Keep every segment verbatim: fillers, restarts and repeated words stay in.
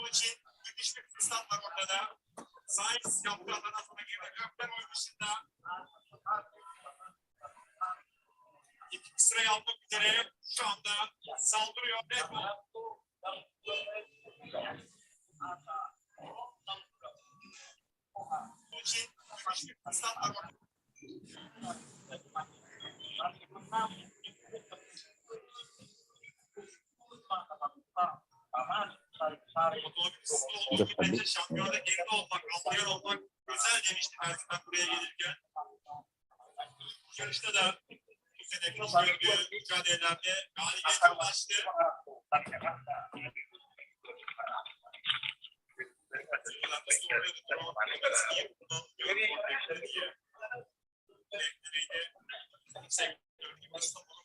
Müthiş bir fırsat var ortada. Sainz yaptı, Adana sonra girdi. Gökmen oyun dışında. İkinci sırayı almak üzere şu anda saldırıyor. Red Bull. Şampiyonada geride olmak, almayan olmak güzel demişti Mersin'den buraya gelirken. Yarışta da bu sene gördüğü mücadelelerde galibiyete ulaştı.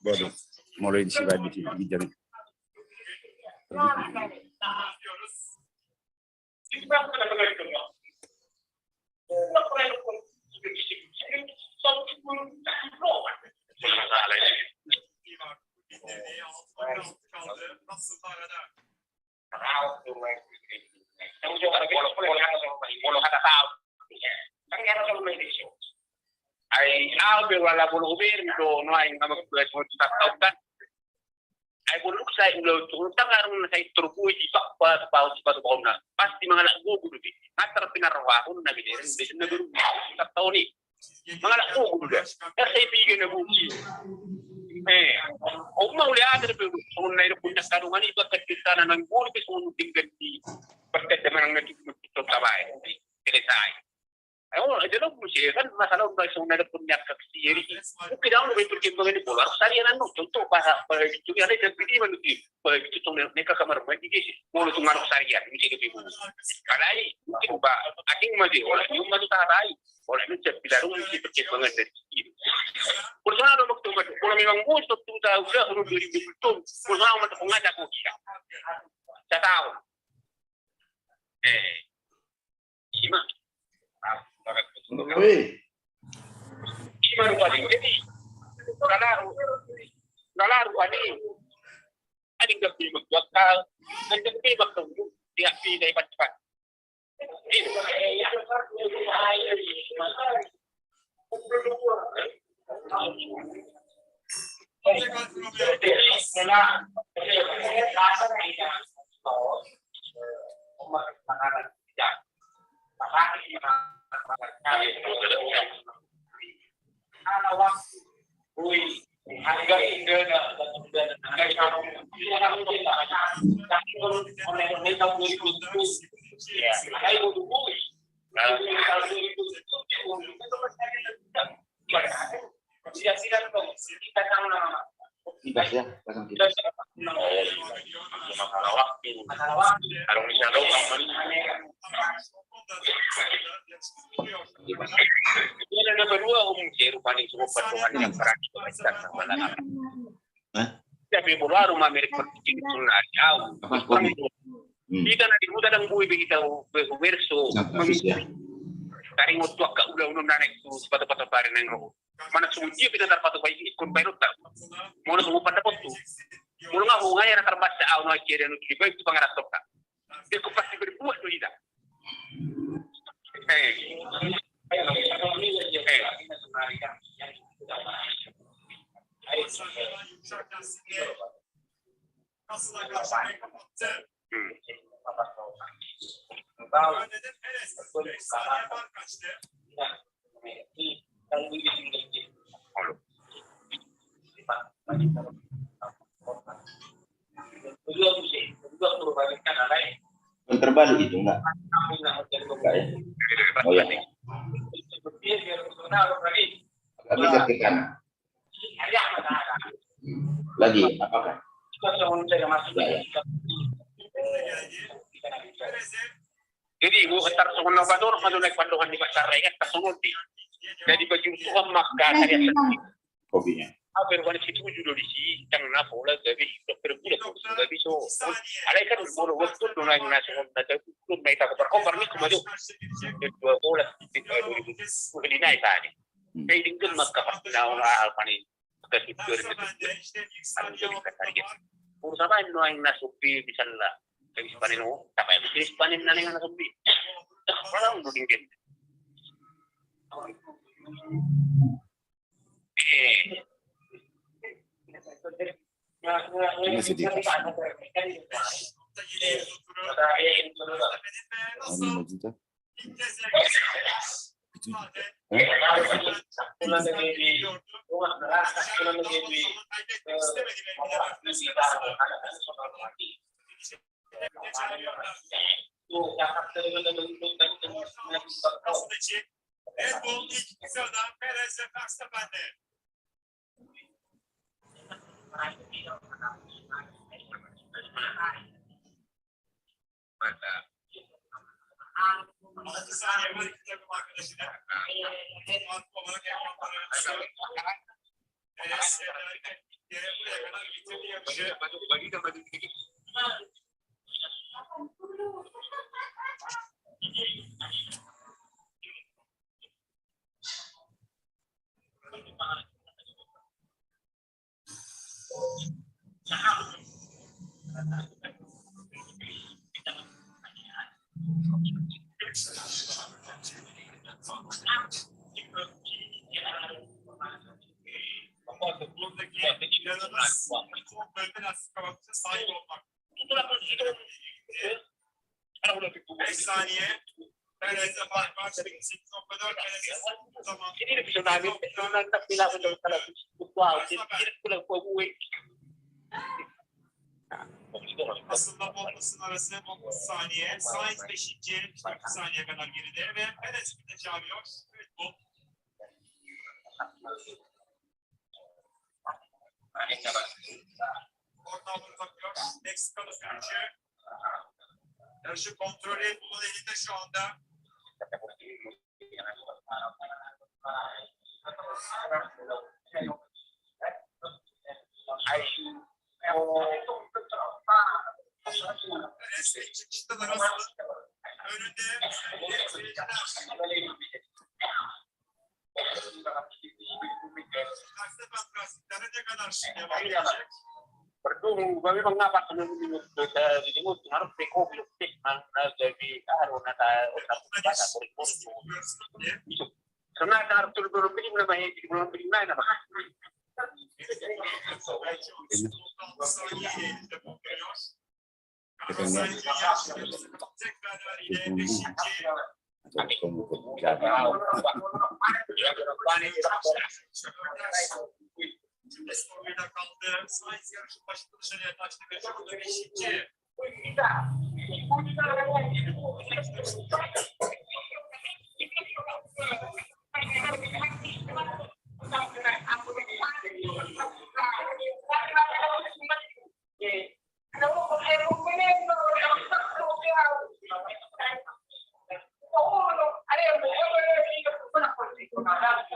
Waduh, mulai di sini, di sini, di sini. Ai au pe wala bolo uber do nuaeng nama kuda semua tetap tahu kan. Ai bolo sai ulo tu tang arung na sai turbu di pak pak pak pak pak na pasti mangalak gogo do. Matar pinarwahun na gede ren de na guru tetap tahu ni. Mangalak gogo do da. Sai piga na gogo. Eh, oma ule ada pe songon na ida punya karungan iba kecil sana nang guru pe songon tinggal di perket de manang na cukup cukup tabai. Selesai. Ayo, aja lo musi kan masalah udah songon na ida punya kaksi jadi. Mungkin daun lebih perkembangan di bola. Sarian anu contoh bahasa bahasa itu ya ada jadi mana sih. Bahasa itu songon na ida kamar mandi sih. Mau langsung ngarok sarian ini sih lebih bagus. Kalai mungkin ba asing masih olah nyium masih tak ada. Oleh itu saya bilang mungkin perkembangan dari situ. Personal dong waktu masuk. Kalau memang bos waktu tahu udah urut dua ribu betul. Personal masuk pengajak kok iya. Saya tahu. Eh, ima. Ima rupani. Jadi, kalau kalau rupani. Ada nggak beli betul kal. Ada beli betul. Tidak beli dari cepat. Bebas ya, pasang bebas. Hah? Tapi bola rumah merek pertiga itu nari au. Apa, kopi? Hmm. Kita na di huta dang boi be hita berso. Taringot tu angka ulaon na naeng tu pato-pato pari naeng ro. Mana songon dia pe na tarpatupa ikon baenonta. Molo songon pandapothu. Molo nga ho nga ia na tarbasa au na sia dan uji baen tu pangarahtonta. Dia ko pasti berbuat do hita. Eh. Eh. Terbalik itu enggak? Enggak ya? Oh ya. Agak geser ke kanan. Lagi, apakah? Ya, ya. Jadi, bu, ntar songon na bator, kalau naik pandohan di pasar, ya kan, songon di. Jadi, baju Tuhan maka saya sendiri. Kopinya. Apa yang paling setuju dari si, yang na pola, gabe, dokter bulan, gabe, so. Alai kan, bola waktu, dona yang na songon na tahu, belum naik tak kompar-kompar ni, kemarin. Dua bola, dua ribu dua puluh lima tadi. Hmm. Jadi, dengan maka pas na, apa ni, Urusan nuaeng na sopi misalna. Habis panen, oh, tak payah habis panen, nanti nggak ada kopi. Dah, pulang dulu dingin. Eh. Ini sedikit. Ini lima juta. Red Bull ilk sıradan Perez ve Verstappen de. Altı saniye var iki takım arkadaşına. Fark olarak ekranlara yansıyor. Perez ve Verstappen buraya kadar bitirdi yarışı. Buradaki inanılmaz bölme lastik hafızasına sahip olmak. Beş saniye. Perez'e fark var. Sekiz nokta dört. Perez zaman. Aslında Bottas'ın arası on dokuz saniye. Sainz beşinci. Kırk saniye kadar geride ve Perez bir de çağırıyor. Red Bull. Orta vur takıyor. Meksikalı sürücü. Yarışı kontrolü Red Bull'un elinde şu anda. Perez çıkışta da Russell'ın önünde. Verstappen transitlere ne kadar devam edecek? Perlu, kami mengapa kami menyebut, eh, menyebut harus beko bilik, eh, jadi, ah, roda ta-, roda ta-, Karena harus turun belum beli, nama, eh, belum beli, mana, nama. Ini.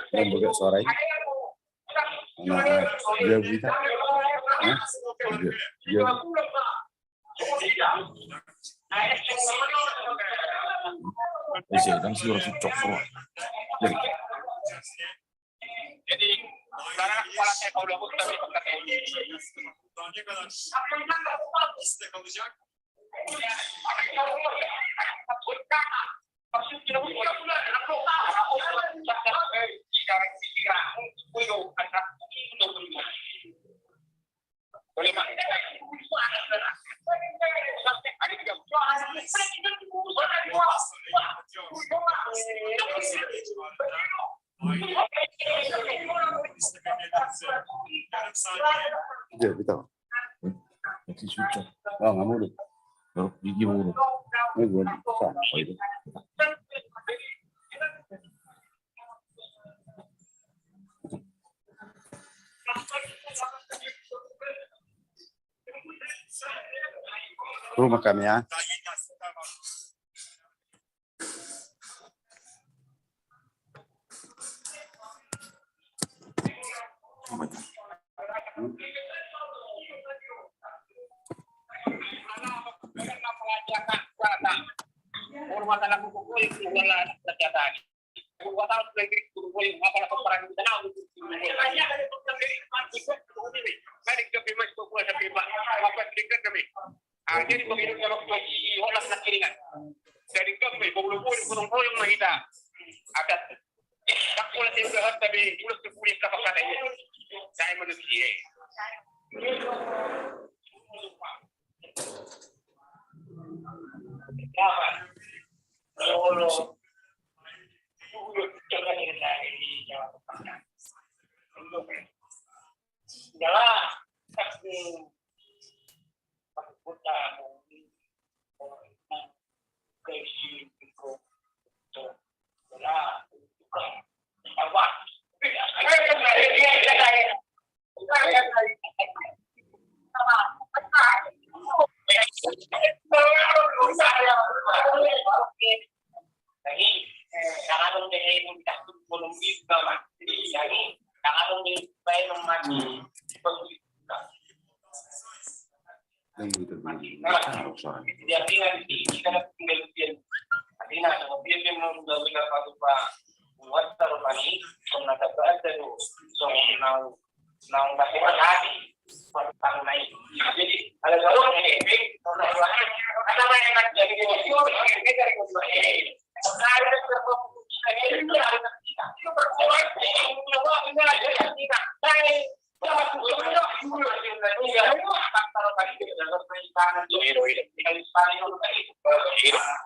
Yang buka suara ini. Nah, dia bisa. Hah? Dia, dia. Bisa, kan suara cocok, bro. Jadi. Jadi, sekarang kepala saya mau lembut, tapi tetap ini. Dia, kita. Nanti susah. Ah, nggak mau deh. Taruh gigi mulu. Ini gua susah. Oh, itu. Rumah kami ya. Ah, jadi bagi dia kalau bagi orang nak kiringan. Jadi kami bawa bawa di gunung gunung mah kita. Adat. Tak boleh tinggal tapi bulan sebulan tak pakai. Saya manusia.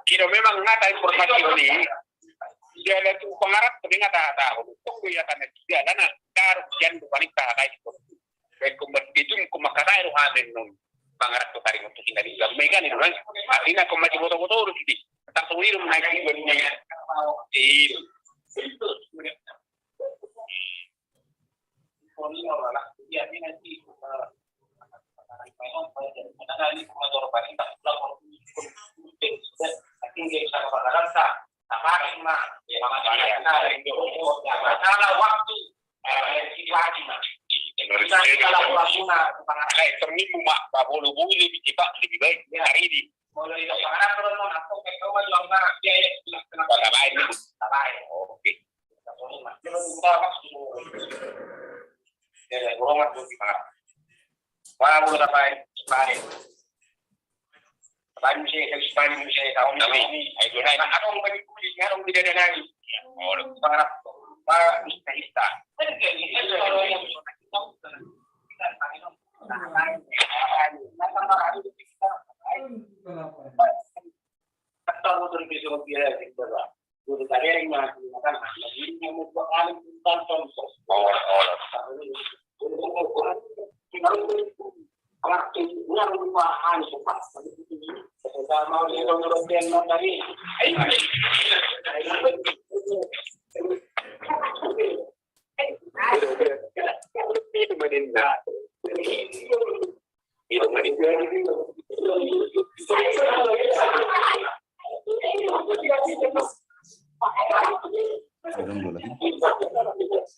Kira memang ngata informasi ini. Jala tu pangarap tapi ngata tahu. Tunggu ya karena jala na taruh jan bukan itu. Baik kumat itu kumat kata itu hamin nun. Pangarap tu kari untuk kita di dalam mega nih kan. Artinya kumat boto-boto udah sih. Tak sewir menaik juga nih. Iya. Masalah waktu, eh, situasi, Mas. Kita kalau waktu, nah, semangat. Eh, seminggu, Mak, Pak Bolu, Bolu lebih cepat, lebih baik. Ya. Hari ini. Kalau itu semangat, kalau mau, aku kayak kau maju anggaran, dia ya, kena, kena. Kota lain. Kota lain. Oke. Kota lain, Mas. Dia belum buka, Mas. Dia ada borongan, belum dimakan. Wah, mau kota lain, Pak. Tadi muse, tadi muse, tahun ini. Ayo, naik. Nah, aku mau balik kulit, sekarang tidak ada lagi. Oh, parah. Parah, ista, ista.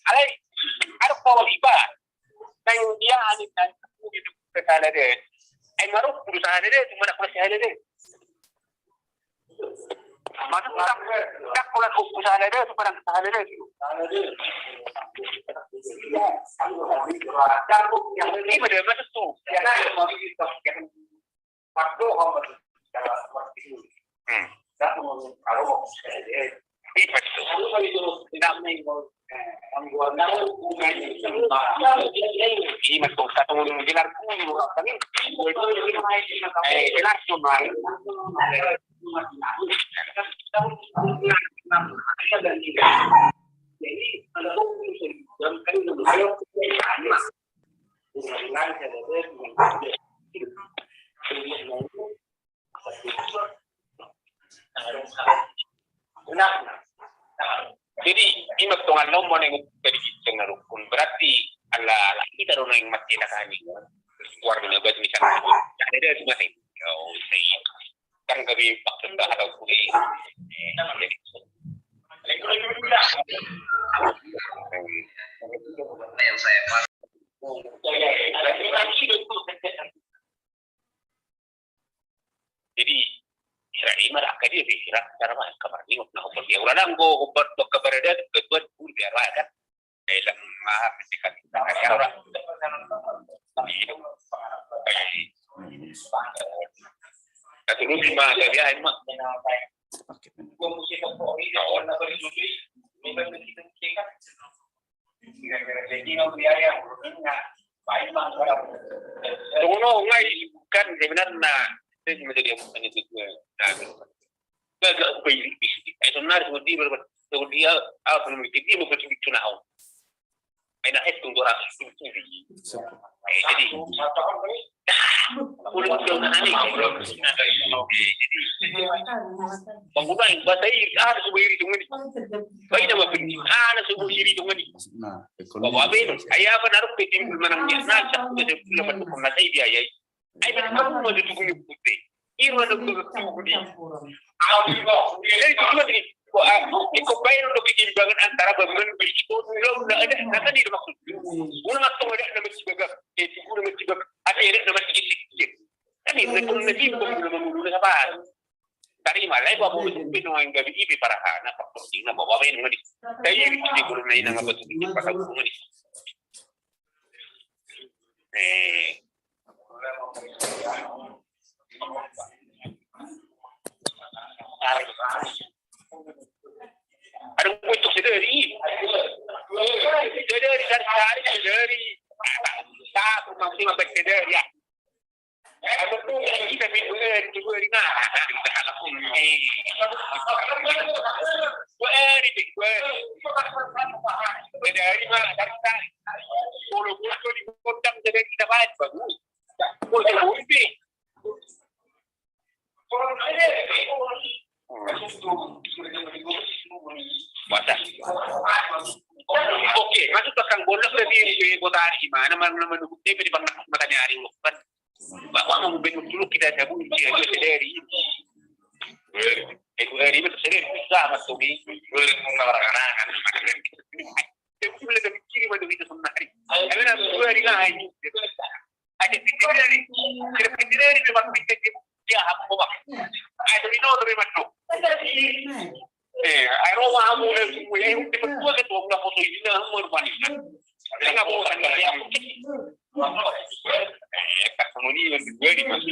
Alai, anu, kalau iba, nang dia ani nang aku gitu kesana deh. Ai maruk kudu sana deh, cuma aku sana deh. Masuk tak, tak kulat kuku sana deh, cuma aku sana deh. Ini pada masuk tuh. Hmm. Iya, betul. Iya, betul. Satu gelar pun, eh, gelar cuma. Jadi, ima tongan nomo neng tadi kita ngarukun. Berarti ala, ala kita do neng mati na kami. Keluar na baju misalnya. Ada, ada, masih. Oh, saya. Kan kami paksa dah ada kuli. Jadi, sira i ma raka dia, sira cara ma kabar ni, na hopol dia. Ura nanggo, hopol tu kabar dia, ketua pun dia, kan. Dalam ma, mesti kan, cara. Satu dulu lima kali ya, ini mah. Tunggu no, ngai kan sebenarnya. Saya cuma jadi apa, hanya itu. Nah, gagal bayi di sini. Eh, sebenarnya seperti berapa? Seperti dia, apa namanya? Dia mau pergi ke Cunau. Ai na etung dua ratus tujuh puluh. Jadi, ulang tahun ani. Bangunan bahasa iri, ah, sudah iri dong ini. Baik nama penting, ah, sudah iri dong ini. Bapak ben, ayah apa naruh ke tim menang dia, nah, tak sudah dia pulang masuk ke masa dia ya. Ai, mete hamu ma di tugu ni pute. Iro do tugu di. Jadi tugu ni. Iko baen do keseimbangan antara bangunan, beli itu, lo na ada, na kan itu maksud. Guna maksud ada nama si bagak, eh, guna nama si bagak, ada ada nama si kecil. Kan itu pun nanti pun nama guna apa? Tadi malah bapak pun pino yang gabi ibe parahana, faktor tinggal bapak main ngadi. Tapi ini di guru na ina ngapa tuh bikin pasal guru ngadi. Eh. Ada untuk sedari. Sedari, dari, dari, sedari. Satu, masih makan sedari, ya. Ada tuh, kita pintu dari, itu dari mana? Dari dalam. Eh. Dari, dari. Dari mana? Dari, dari. Kalau buat di kota, jadi kita baik, bagus. Oke, masuk ke kang bolak tadi, eh, botari, mana, mana, mana, mana, di bang, makanya hari, kan. Bapak mau ben dulu kita cabut, dia, dia sedari. Eh, gue hari itu sedari, sama tuh, di. Gue mau ngarang-ngarang, kan. Dia mungkin lebih kiri, mana, itu sebenarnya. Tapi nanti gue hari lain. Ada pintu dari, ada pintu dari memang pintu dia, dia apa, Bang? Ada di noto memang tu. Eh, ayo, Bang, kamu udah semua ya, udah berdua ke tuang, nggak foto ini, nah, mau rupanya. Saya nggak mau tanya dia. Eh, tak mau ini, yang kedua ini, Mas.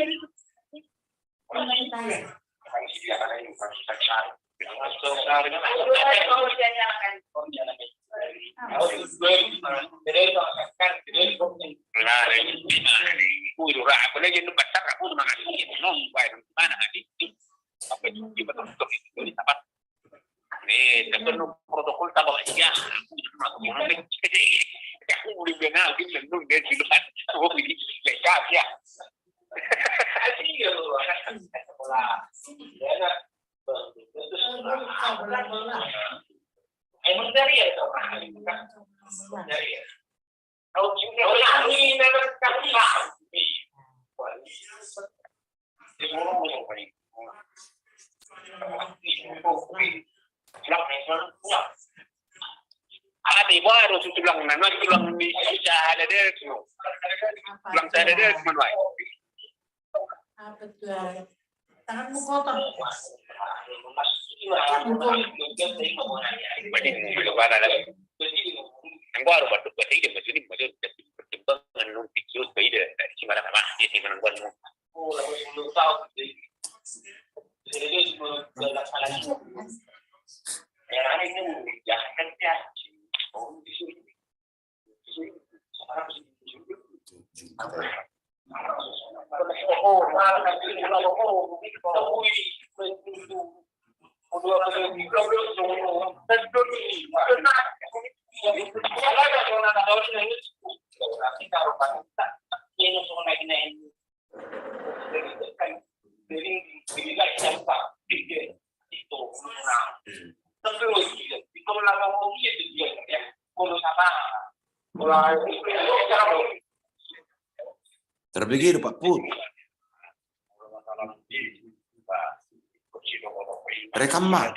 Ate, baru tu tulang na, tulang ni, sada dek, tulang sada dek, mana? Apa tuh? Tanganmu kotor. Yang baru batuk, batuk ini, batuk ini, batuk ini, pertimbangan non pikius, baik deh, dari si mana, mana, dia si mana, mana. Terbege do Pak Put. Rekam ma.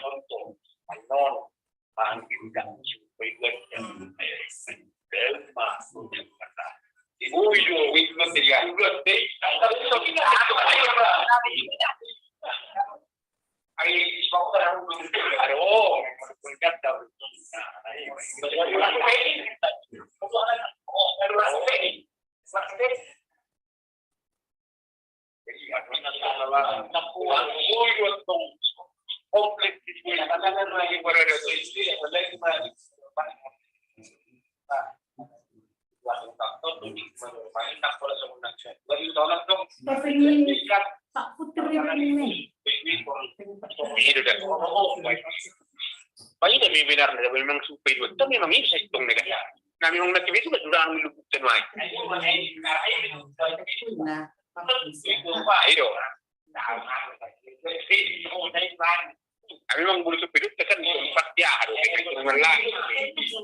Tapi ini Pak Putri ini. Pak, ini memang benar, memang supaya dua, tapi memang ini saya hitung negara. Nah, memang nanti itu sudah anu lubuk dan lain. Nah, Pak, itu. Nah, memang bulu supaya itu kan pasti ada, kan cuma lagi. Itu.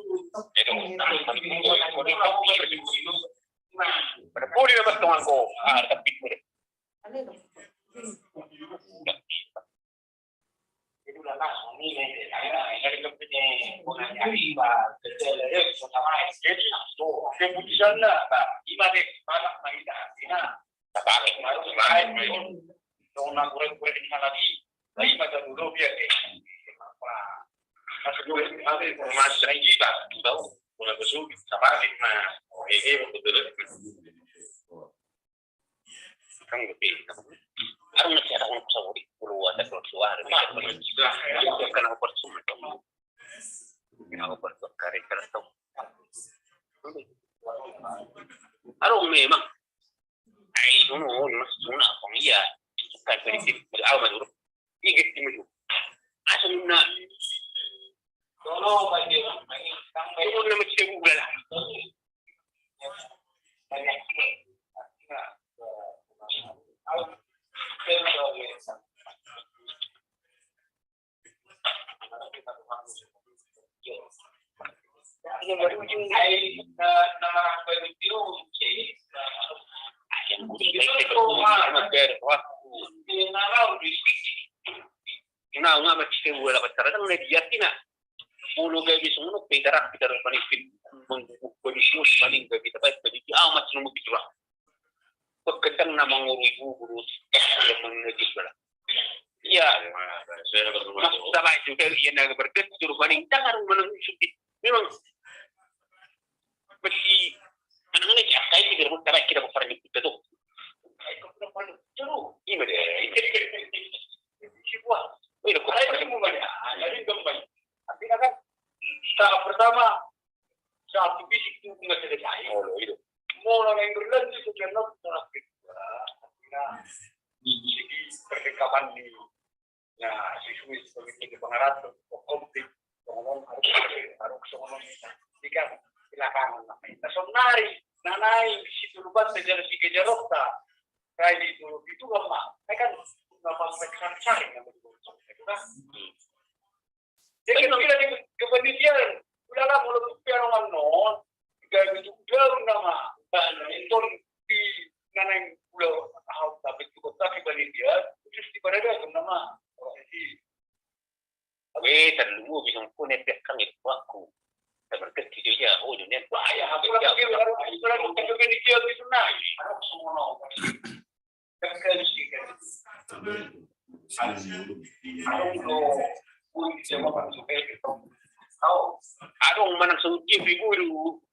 Pada boleh dapat tuanku. Ah, tapi Kan lebih. Arung na siapa pun saburi, puluh ada keluar suara. Kan aku percuma dong. Kan aku percuma kare kare dong. Arung memang. Ai, suno, mas, suno apa iya? Kan prinsip, aku maduro. Iget di maju. Asal na. Suno na mesti bulan. Nah, nga mesti bulan apa cara kan media tina. Molo gabe songon on pe, darak pe, darak manipit, manggugur paling gabe tabaen, paling amat songon on pe jua. Peketang na mangurui bubur, yang mengaji sudah. Iya. Mas tabaen juga, iya, na berdebat juru paling tangan menang sudah. Memang mesti menang ni, ya, kayak kita mau tabaen, kita mau paling kita tuh. Juru, iya deh. Ini buat. Ini buat. Artinya kan, tahap pertama, satu fisik itu nggak selesai. Oh, itu. Mau orang yang berlanjut ke dalam, artinya, jadi perlengkapan di, nah, siswi sebagai pengarah, konflik, ngomong, harus, harus ngomong, ini kan, silakan. Nah, saonari, nah, naik, di situ lupa, sejarah, si kejarokta, kayak di dulu, itu kan, Mak, saya kan, nggak mau sampai kesana-sana, yang betul-betul, itu kan. Jadi, kan, ketika di kepanitiaan, udah lah, molo tu pe arongan non, gabe tu daun nama, dan itu di nanang pulau, tahu, tapi cukup, tapi panitia, khusus di pada daun nama. Weh, terlalu bisa kau nepek kan itu aku. Seperti itu ya, oh, dunia. Wah, ya, aku lagi, aku lagi, aku lagi, dia itu naik. Aku semua. Adong manang sahuti pe guru.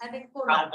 Ada yang kurang. Ada yang kurang. Ada yang kurang.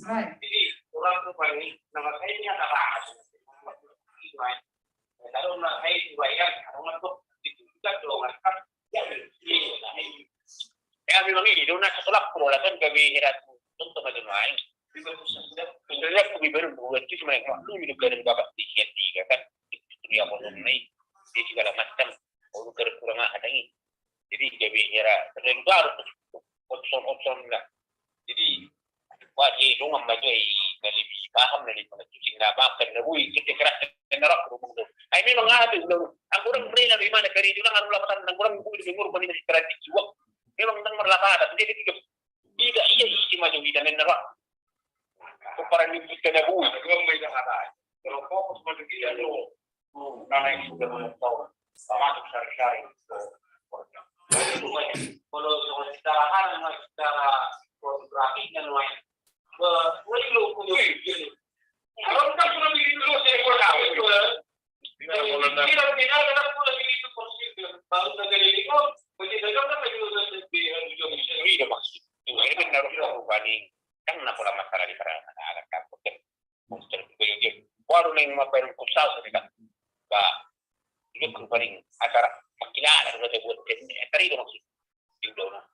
Nah. Jadi orang rupani nama saya ini ada bahas. Kalau nama saya itu bayar, kalau nggak tuh itu juga doang kan. Ya, memang itu nah sekolah perolahan kami herat untuk macam lain. Sebenarnya aku bibir buat itu cuma yang waktu itu dari bapak di tiga kan. Itu yang mau naik. Dia segala macam. Kalau kurang ada ini. Jadi gabe hera, terlalu baru option-option lah. Jadi wah, dia dong sama juga i, na lebih paham, na lebih mengerti, na bahkan na bui kerja keras, na rak rumah tu. Ai memang ada tu, angkurang beri na di mana kari itu, nang anu lapatan, angkurang bui di minggu rumah ini masih kerja juga. Memang nang merlapatan, jadi tidak, tidak iya isi maju kita, na rak. Kuparan di kita na bui. Kalau fokus pada kita tu, karena yang sudah menetap, termasuk sehari-hari. Kalau secara hal, secara fotografi dan lain, boleh lo punya izin. Kalau kita sudah bikin dulu, saya buat apa itu? Tidak, tidak, kita sudah bikin itu, baru kita jadi ikut, berarti kita kan lagi udah lebih, lebih jauh. Iya, maksud. Ini kan harus kita ubah nih. Kan kenapa lama sekali di sana? Ada kan? Monster juga yang dia. Baru neng mapain kusau tadi kan. Ba, ini kan paling acara makin ada, udah buat ini, eh, tadi itu maksud. Di udah, udah.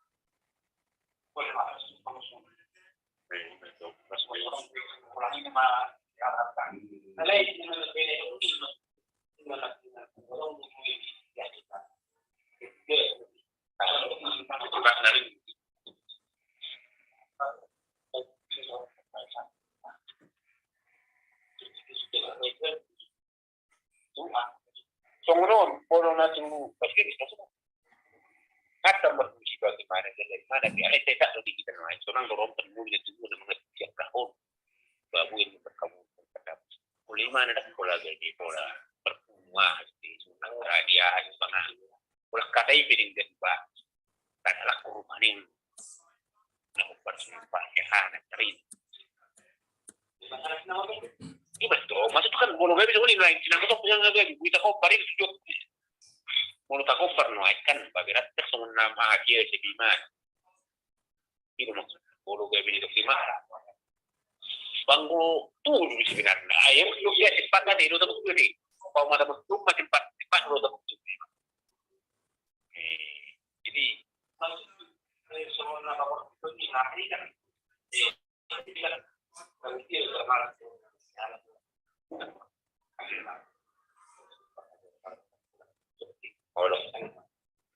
Songon on, bono na tu, pasti bisa semua. Kata berfungsi bagaimana, bagaimana, biar saya tak lebih kita naik, sonang dorong penuh dia tu, dia mengerti siap tahun. Babu yang berkamu, oleh mana dah pola gaji, pola pertemuan, di sunat, radia, di sana. Pola kata itu yang dia ubah. Kata laku rumah ni. Nah, bukan sumpah, ya, anak teri. Iya, betul. Maksud kan, bono gabe, bono lain. Sinang betul, punya gabe, bisa kau paling sujud. Bono tak kompar, no, kan, bagirat, terus nama dia, jadi mah. Itu maksud. Bono gabe, itu sih, mah. Banggo, tuh, dulu sebenarnya. Ayo, lu, ya, cepat, kan, itu tak betul, nih. Kau mata betul, mah, cepat, cepat, lu tak betul. Eh, jadi,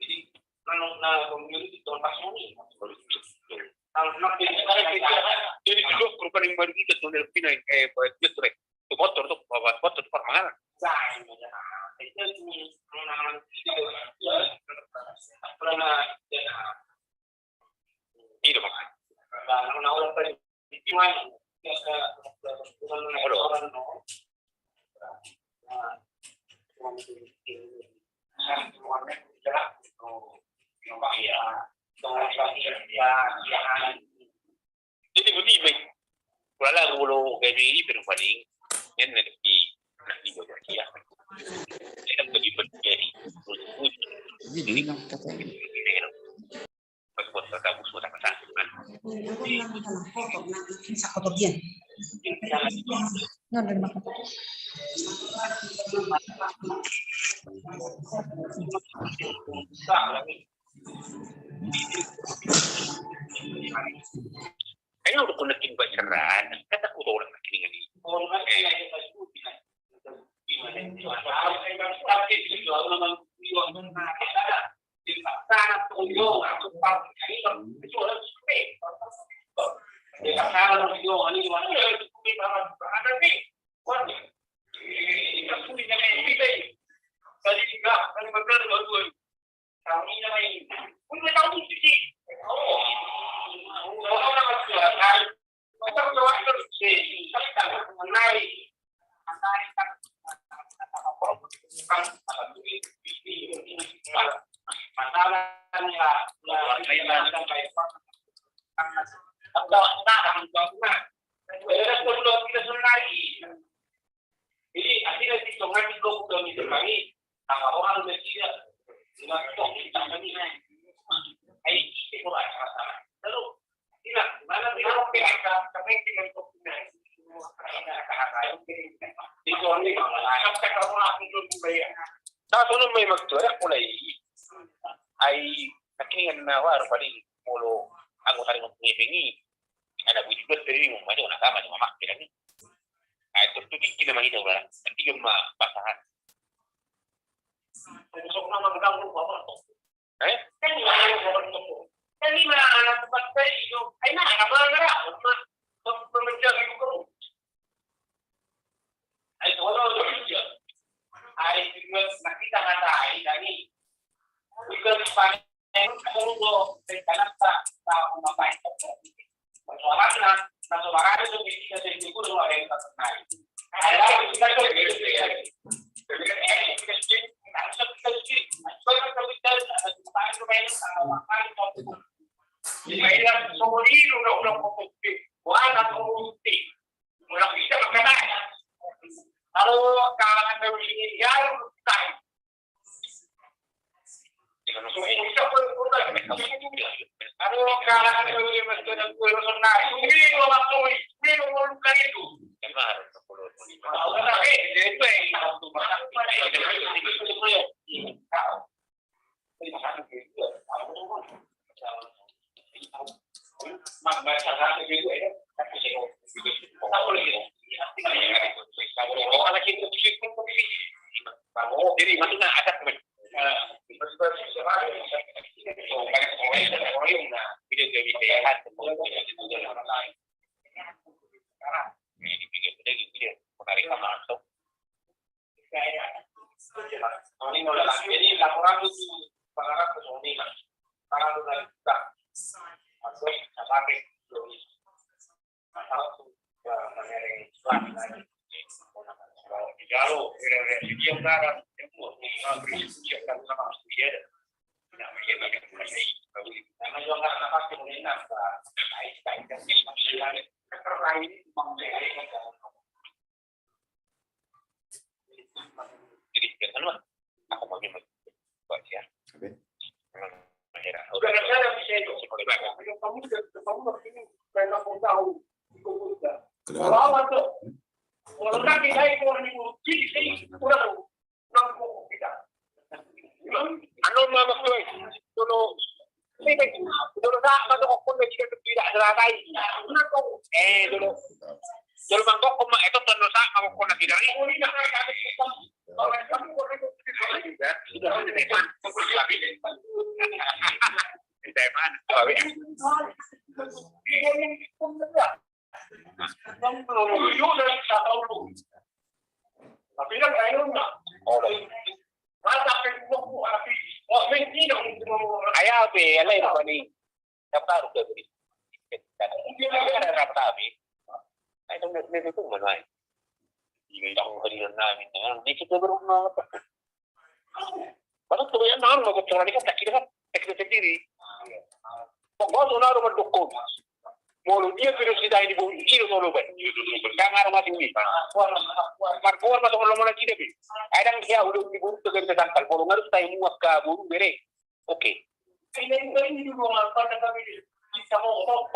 jadi, kalau, nah, pemilu itu tahun pas ini. Jadi, itu grup paling baru kita tuh, dari Pinang, eh, buat dia tuh, Rek. Tu motor tu, bawa motor tu parmangan. Iya, Bang. Olo. Jadi, boti, baik. Kula lagu lo gabe i, pero paling, yan na di, na di bawah dia. Yan na di bawah dia. Jadi, ini nang kata ini. Pas buat kata bus, buat apa tak? Ini aku nang kata foto, nang, nang, nang, nang, nang, nang, nang, nang, nang, nang, Ayo, udah kena tinggal cerah, kata ku tolong lagi dengan ini. Jadi, akhirnya di tengah di blok udah mikir lagi, apa orang udah tidak, nggak tahu kita kami naik. Ai, itu acara. Lalu, tidak, mana tidak oke, kita kami dengan kopi naik. Di sini, sampai kamu aku belum bayar. Nah, sono memang tu, ada mulai. Ai, akhirnya nawa, paling molo anggota dengan pengiring ini. Ada budi buat dari rumah, ada orang sama, ada mama, kira ni. Ai, terus tu tinggi nama kita, orang. Nanti gemma pasangan. Eh? Jadi, maksudnya ada Jadi, biasa lu, aku mau nyebut buat dia. Oke. Udah, udah, udah, bisa itu. Kalau kamu udah, kamu udah ini, kayak kamu tahu, ikut udah. Kenapa? Kalau awal tuh, kalau nanti saya mau nyebut, jadi saya kurang. Anu ma, Mas Boy, dulu, dulu sa, manggokhon na sida tu tidak seratai. Eh, dulu. Dulu manggokhon ma, itu dulu sa, manggokhon na sida. Teman. Ai au pe, alai rupani. Daptar udah beri. Ada daptar be. Ai dong, dong, dong, dong, mana ai? Ini dong, hari nami, nah, ini kita baru mau. Padahal tu yang nang, mau kecuali kan tak kira kan, tak kira sendiri. Pokoknya tu naruh mendukung. Molo dia virus kita ini, bung, ini molo ban. Kan harus mati ini. Markuar masuk rumah lagi deh. Kadang dia udah di bung, tegar kita tangkal. Molo harus tahu muat ke bung, bere. Oke.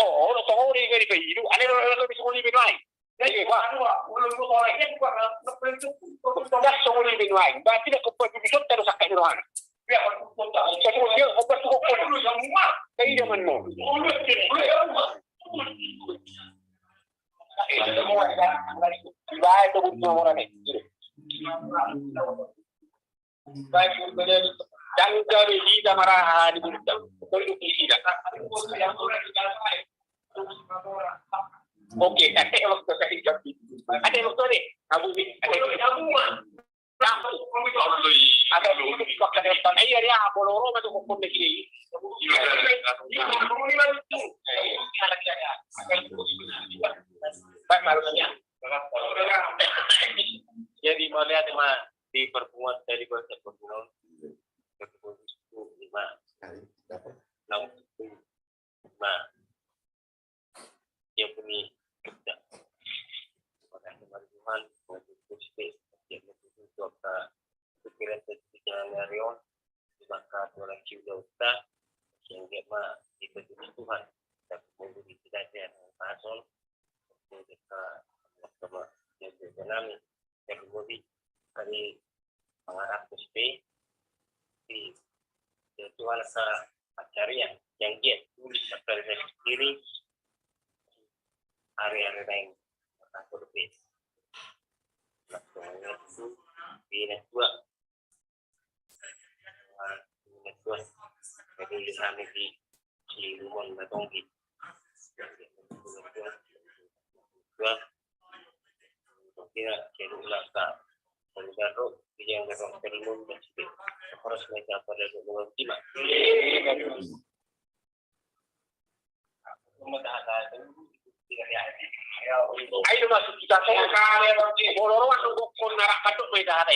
Oh, lo tahu ni, gari pe idu. Ada lo, lo bisa ni, bere. Ayo, Pak. Gas songoni di nuaeng. Berarti dah kau buat di sota do sakit di rohana. Baik, itu butuh orang ni. Jangka be hita maraha di bulutang. Tolu di sida. Oke, kakek waktu saya jawab. Ada waktu ni. Abu ni. Ada waktu. Ada waktu. Pakai depan. Iya, iya, boloro ma tu kokon ni. Baik, malu ya. Jadi, mauliate ma di pertemuan tadi, buat pertemuan. Pertemuan itu lima. Enam. Lima. Dia bunyi kerja. Maka, Tuhan, untuk Kristus, dia membutuhkan pikiran dan pikiran Arion, maka Tuhan juga utah, sehingga ma, kita jadi Tuhan, dan kemudian tidak ada yang pasal, kita sama, sama, yang berjalan, Jadi, kami mengharap S P di, yaitu alat acara yang, yang dia tulis akan sendiri hari-hari lain. Aku lebih. Waktu itu, di dua. Jadi, kami di Cilumon, Batonggi. Ayo masuk kita. Molo ro masuk kok kau narak kadok mai dah ada.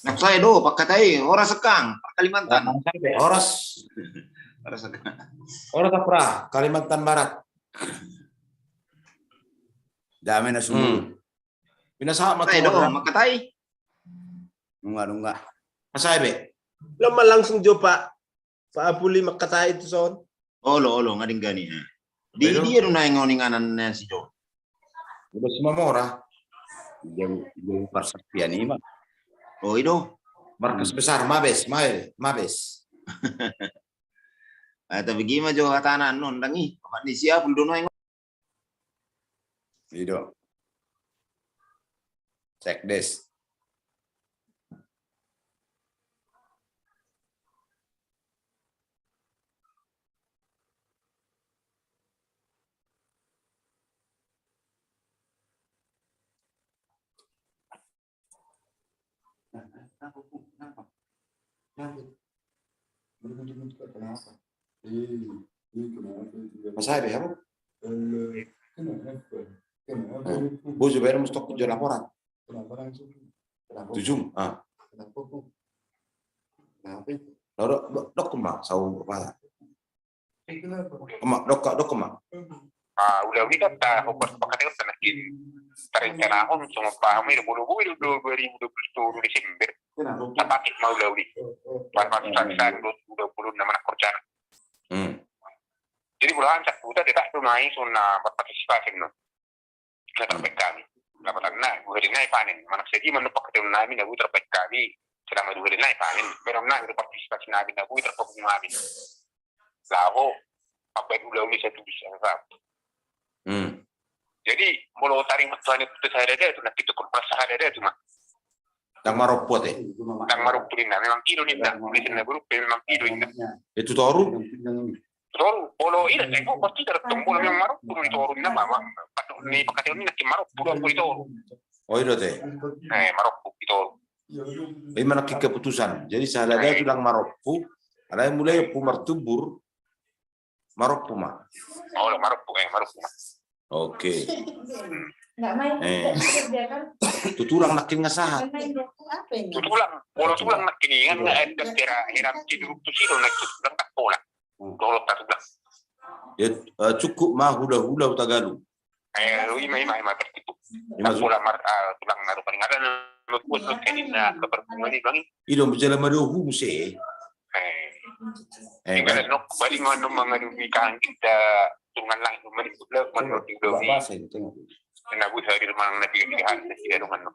Nah, saya do, Pak Katai, horas sekang, Pak Kalimantan. Ah, saya, Pak. Horas. Horas sekang. Horas, Pak Kalimantan Barat. Damai na sumur. Hmm. Pinasahat ma tu do, Pak Katai. Nunga, nunga. Asa be. Lo ma langsung jo, Pak. Pak Apuli, Pak Katai tu son. Olo, olo, nga denggan i. Di dia do na ingon inganan na si do. Udah si Mamora. Jauh, jauh parsaksian i ma. Oh, i do. Markas besar, Mabes, Mabes, Mabes. Ah, tapi gima jo hatana non dang i. Apa ni siap udah no ingon. I do. Cek des. Masa ada ya, Bu? Eh, Bu, coba mesti aku jual laporan. Tujuh, ah. Lo dok, dok, dok, ma, sau berapa? Ema, dok, dok, ema. Ah, ulaon i kan taho, pas pakai kan tanakin. Tarencanahon, songon pahamu i do, molo boi do dua ribu dua puluh tolu Desember. Tapatik ma ulaon i. Pas, pas, pas, pas, dua puluh enam anak kerja. Hmm. Jadi, molo hamu sahuta, tetap do nai, songon na, partisipasi, no. Na tarbaen hami. Lapatanna, dua hari nai panen. Manang sadia ma na paketeon nami na boi tarbaen hami. Selama dua hari nai panen. Baenon nami do partisipasi nami na boi tarpabung nami. Laho, mambaen ulaon i satu bisa satu. Hmm. Jadi, molo taring ma tu hami tu sahadada tu, na kita korban sahadada tu ma. Ndang marompu ate. Ndang marompu ninna, memang i do ninna. Tulisan na berupa memang i do ninna. Itu toru? Toru, molo i da, eh, pasti da tong molo memang marompu do di toru ninna, ma, ma, patut ni paketeon ninna, marompu do di toru. Oh, i do ate. Eh, marompu di toru. I ma nangkin keputusan. Jadi, sahadada tu ndang marompu, Alai mulai Ompu Martubur, marompu ma. Olo, marompu, eh, marompu ma. Oke. Eh. Tu tulang nangkin nga sahat. Tu tulang, molo tulang nangkin nga, nga ada tera, hera, ciduruk tu sido, na tu tulang tak pola. Dolo tak tulang. Ya, eh, cukup ma hula-hula Hutagalu. Eh, ima, ima, ima, tertipu. Ima tak pola mar, ah, tulang na rupa ni ngada, na, na, na, na, na, na, perpunguan i bang. Ido, menjala madohu muse. Eh. Eh, tinggal kan? Nok, balik mano mangadu di kangkit da, tungan lang, mani, bula, mano, di, di, bahasa itu, tengok. Na busa di rumah, na tiga, tiga hari, na tiga rumah, no.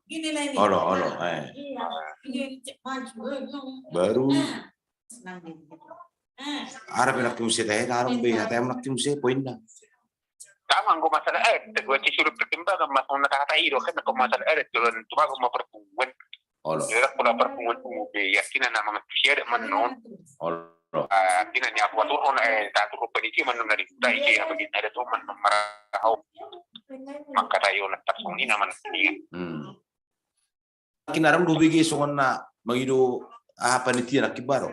Olo, olo, eh. Baru. Ara pe nangkin muse, tahe, ara pe, tahe nangkin muse, poinna. Sama, anggo masalah adat, dua ci surat pertimbangan, mas, na kata i do, kan, anggo masalah adat, tulan, tu, anggo ma perpunguan. Olo. Jadi, pola perpunguan umum be, yakin na mangan tu siadat manon. Olo. Ah, yakin na ni apu atur on, eh, tak atur on panitia manon dari huta, isi, apa, di adat on manon marahau. Maka tayo na tak songina manon, iya. Hmm. Nangkin adong do hubege songon na mangido aha panitia nangkin ba ro.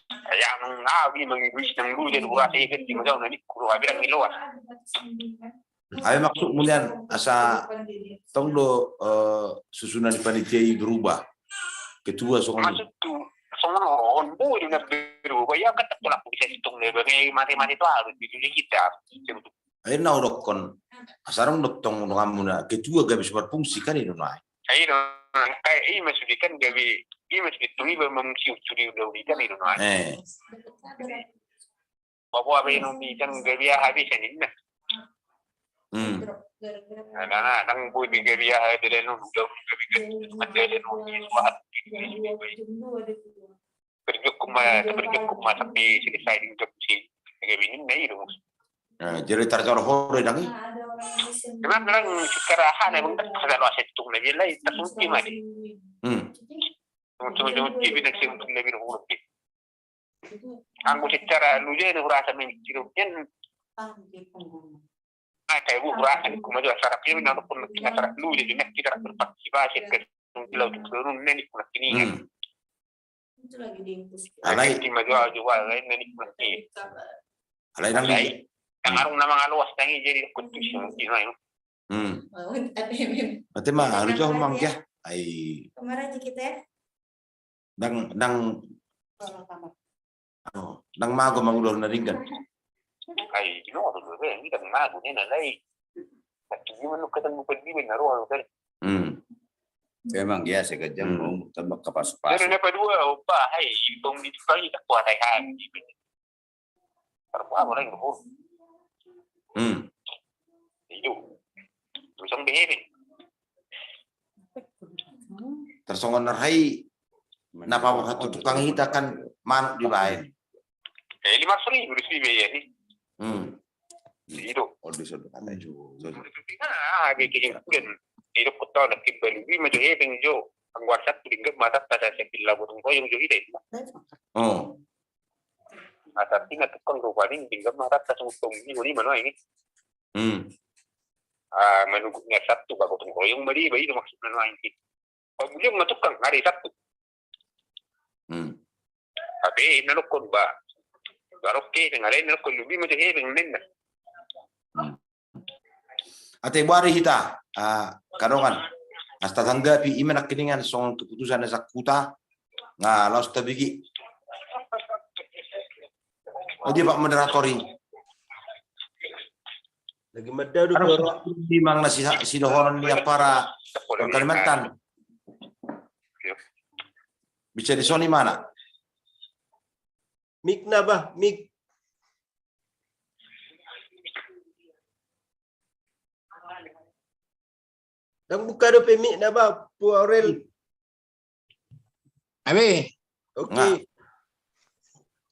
Ai nang au i mangido isi nang lu jadi urasa i kan di magau na nikku ro abirang iloas. Ai maksud mulian asa tong do, eh, susunan panitia i berubah. Ketua songon. Maksud tu songon on boi do na berubah ya kan tak tolak bisa hitung deh bagai mati-mati tu harus di kita. Akhirna hudokkon, asa adong do tong donganmuna ketua gabe so marfungsi kan i do nai. Ai do, angka i ma sude kan gabe, i ma sude tong iba mangsi ucuri undang-undang i do nai. Eh. Bapak apa yang undang gabe aha bisa ninna. Hmm. Nah, nah, nang boi gabe aha dalan undang gabe gabe dalan undang suhat. Berjukum ma, berjukum ma sampai selesai dengan si gabe ninna i do. Nah, jadi tarjor hore dang i. Memang dang secara hana memang tak ada lo aset tung lagi lai tak sungki mati. Hmm. Tung tung tung tung tung tung tung tung. Anggo secara lu jadi urasa memikir kan. Nah, kayak gua urasa ni kuma juga sarap ini nang pun kita sarap lu jadi nak kita berpartisipasi ke tung kilau tung turun ini kuna kini kan. Hmm. Alai. Alai nang i. Nang arung nama ngaloas nang i jadi kuntus yang kini. Hmm. Ate ma alu jauh mang ya. Ai. Kemarin kita. Dang, dang. Oh, dang mago mangulur na dinggan. Ai, no, aduh, ini dang mago ni na lai. Tapi dia menuk kadang bukan dia na roh kan. Hmm. Memang ya sekejam mau tambah kapas-pas. Dari napa dua opa hai bang di tukang tak kuat hai. Terbuat orang itu. Hmm. Itu. Terus yang behebe. Tarsongon na ro hai na paborhat tu tukang hita kan manuk dibaen. Eh, lima ratus ribu di sini ya ni. Hmm. Itu. Oh, di sana kata itu. Ah, ada kirim kudan. Itu kota nak kimbal lebih maju hepeng jo. Angguar satu dinggan mata tak ada sepil labu tungko yang jo hidai. Oh. Nah, tapi na tukang rupa ni dinggan mata tak sungguh tunggu ni mana ini. Hmm. Ah, manunggu na satu bago tungko yang beri beri itu maksudnya no ini. Pabulung ma tukang hari Sabtu. Hmm. Tapi na nokon ba. Barokke dengan lain nokon lebih macam ini dengan lain. Hmm. Ate boari hita, ah, kadongan. Asta tanggapi ima nangkiningan songon keputusan na sangkuta. Nga laos tabigi. Oh dia Pak Moderator i. Lagi madadu. Di mang na si, si dohonon ni apara Kalimantan. Bisa di soni mana? Mik na ba, mik. Dang buka dope mik na ba, Pu Aurel. Abe. Oke.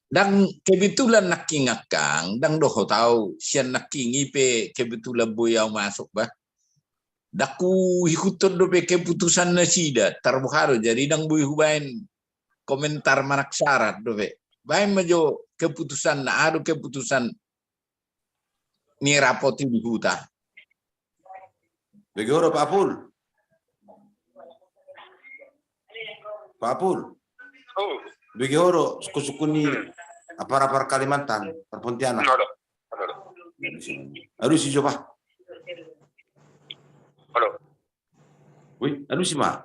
Dang kebetulan nangkin angkang, dang dohot au sian nangkin i pe kebetulan boi au masuk ba. Dang huihuthon dope keputusan nasida, tarboha do, jadi dang boi hubaen komentar manaksarat dope. Baen ma jo keputusan na aha do keputusan ni rapot i di huta. Bege ora Pak Apul. Pak Apul. Oh. Bege ho do sungkun-sungkun ni apar-apar Kalimantan, par Pontianak. Alusi jo bah. Ui, alusi ma.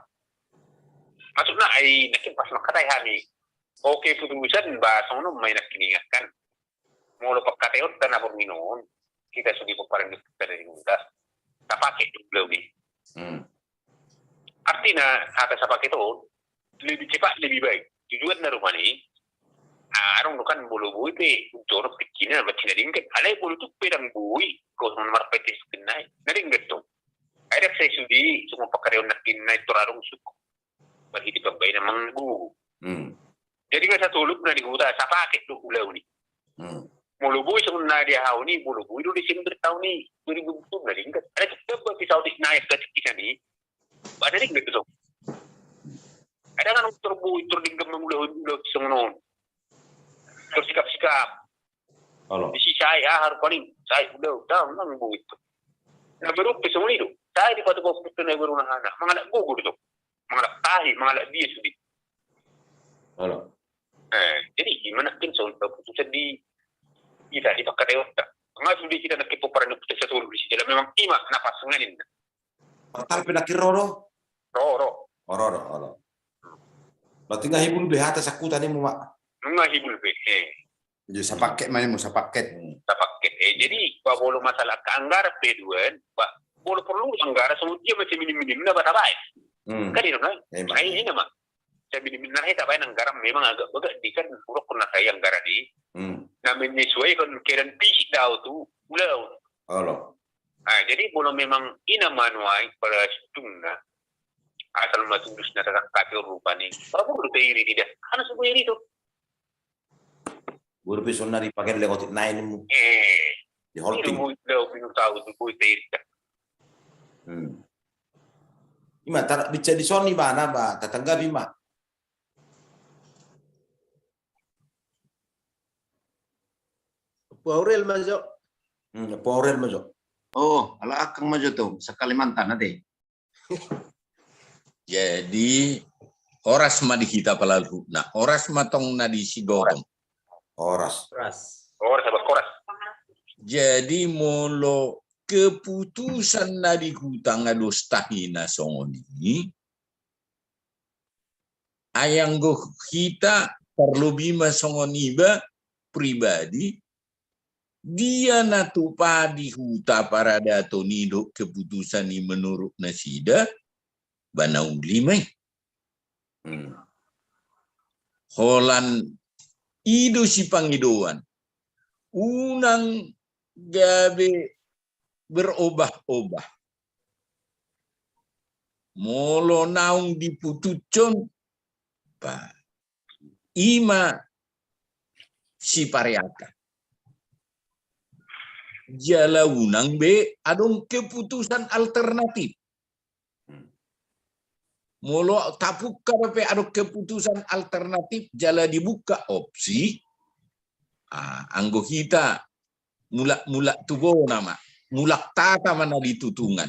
Maksudna ai nangkin pas mangkatai hami. Oke, putusan bah songon on ma i nangkin ingatkan. Molo pangkataionta na borngin on, hita sude pomparan ni huta, dari huta, tapaket do ulaon i. Artina hata sapaket on lebih cepat, lebih baik. Tujuanna rupani, ah, adong do kan molo boi pe untono pikkirna mancina denggan. Alai molo tung pe ndang boi, kosongan marpete sukinna i, na denggan do. Ai dak sai sude songon pangkataion nangkin na i tor adong sungkun. Marhite pambahenan mangagogo. Jadi nga satolop na di huta sapaket do ulaon i. Molo boi songon na diahaon i, molo boi do Desember taon i dua ribu dua puluh na denggan. Ada tu tamba pisau di naik gatik kisan i. Ada denggan tu song. Ada kan tor boi tor denggan mangulahon ulaon songon on. Tor sikap-sikap. Isi sai aha rupani, sai ulaon, ndang boi tu. Na baru pe songon i do. Sai dipatupa putu na baru na hana. Mangalap gogo do tu. Mangalap tahi, mangalap dia sude. Eh, jadi i ma nangkin songon keputusan di hita di pangkataion ta. Nga sude hita nangkin pomparan ni huta satolop disi. Jala memang i ma na pas nga ninna. Partal pe nangkin ro do? Ro, ro. Ro, ro, ro. Berarti nga hibul be hata sangkutan i ma. Nga hibul be. Eh. Jadi sapaket ma i, sapaket. Sapaket. Eh, jadi bah molo masalah anggaran pe duan, bah molo porlu anggaran songon dia ma seminim-minimna bah tabaen. Kan i do na. Makanya i nama. Seminim-minimna tabaen anggaran memang agak bagak di kan urok na sai anggaran i. Na menyesuaikan keadaan fisik do tu ulaon. Ah, jadi molo memang i na manuai pada situngna asal ma tulus na tatangkapi on rupani. Bah porlu pe iri tidak. Ana subu iri tu. Boi pe sonari pakai lekotik nain mu. Eh. Di holting. Boi tahu tu boi pe iri tidak. Ima tar bicara di soni mana ba tatanggapi ma. Opo Aurel ma jo. Opo Aurel ma jo. Oh, ala akang ma jo tu sakali mantan ate. Jadi horas ma di hita pala luhutna, horas ma tong na di Sigorong. Horas. Horas. Horas. Jadi molo keputusan na di huta nga dos tahi na songon i. Ai anggo hita parlobi ma songon iba pribadi, dia na tupa di huta paradaton i dohot keputusan i menurut nasida, bah na uli ma i. Holan i do sipangidoan. Unang gabe berobah-obah. Molo naung diputushon, bah, i ma sipareaka. Jala unang be adong keputusan alternatif. Molo tapungka dope adong keputusan alternatif jala dibuka opsi, ah, anggo hita mulak-mulak tu bona ma, mulak tata ma na di tutungan.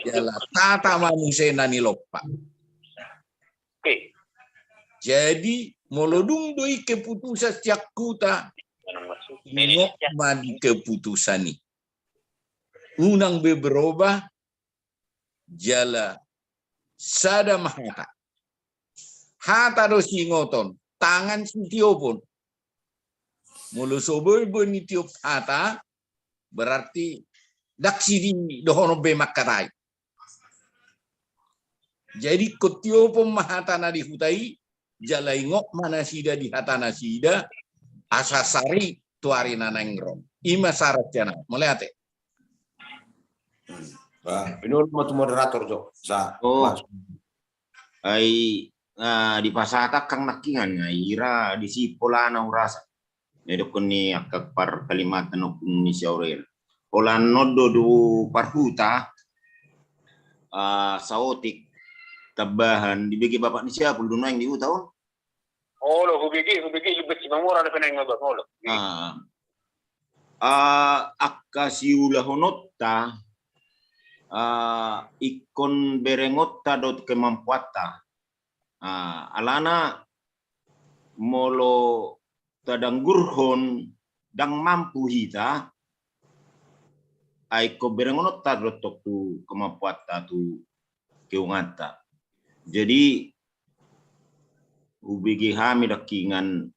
Jala tata ma muse na nilompa. Jadi molo dung do i keputusan sian huta, ingot ma di keputusan i. Unang be berobah, jala sada ma hata. Hata do siingoton, tangan sitiopon. Molo so boi-boi nitiop hata, berarti ndang sidohonon be mangkatai. Jadi ingkon tiopon ma hata na di huta i, jala ingot ma nasida di hata nasida, asa sari tu ari na naeng ro. I ma sarat sian ahu. Mauliate. Bah, pinolom ma tu moderator jo. Sa. Oh. Ai, ah, dipasahat angkang nangkiningan, ai ira disi polana hurasa. Didokkon ni angka par Kalimantan okkon ni si Aurel. Holan on do tu parhuta, ah, saotik tambahan dibege bapak ni si Apul do nuaeng di huta on. Olo, hubege, hubege, Lumbet Simamora dope nuaeng, Abang, olo. Ah. Ah, angka siulahononta, ah, ingkon berengonta dohot kemampuanta. Ah, alana molo tadanggurhon ndang mampu hita, ai ingkon berengononta do tong tu kemampuanta tu keunganta. Jadi hubege hami dangkingan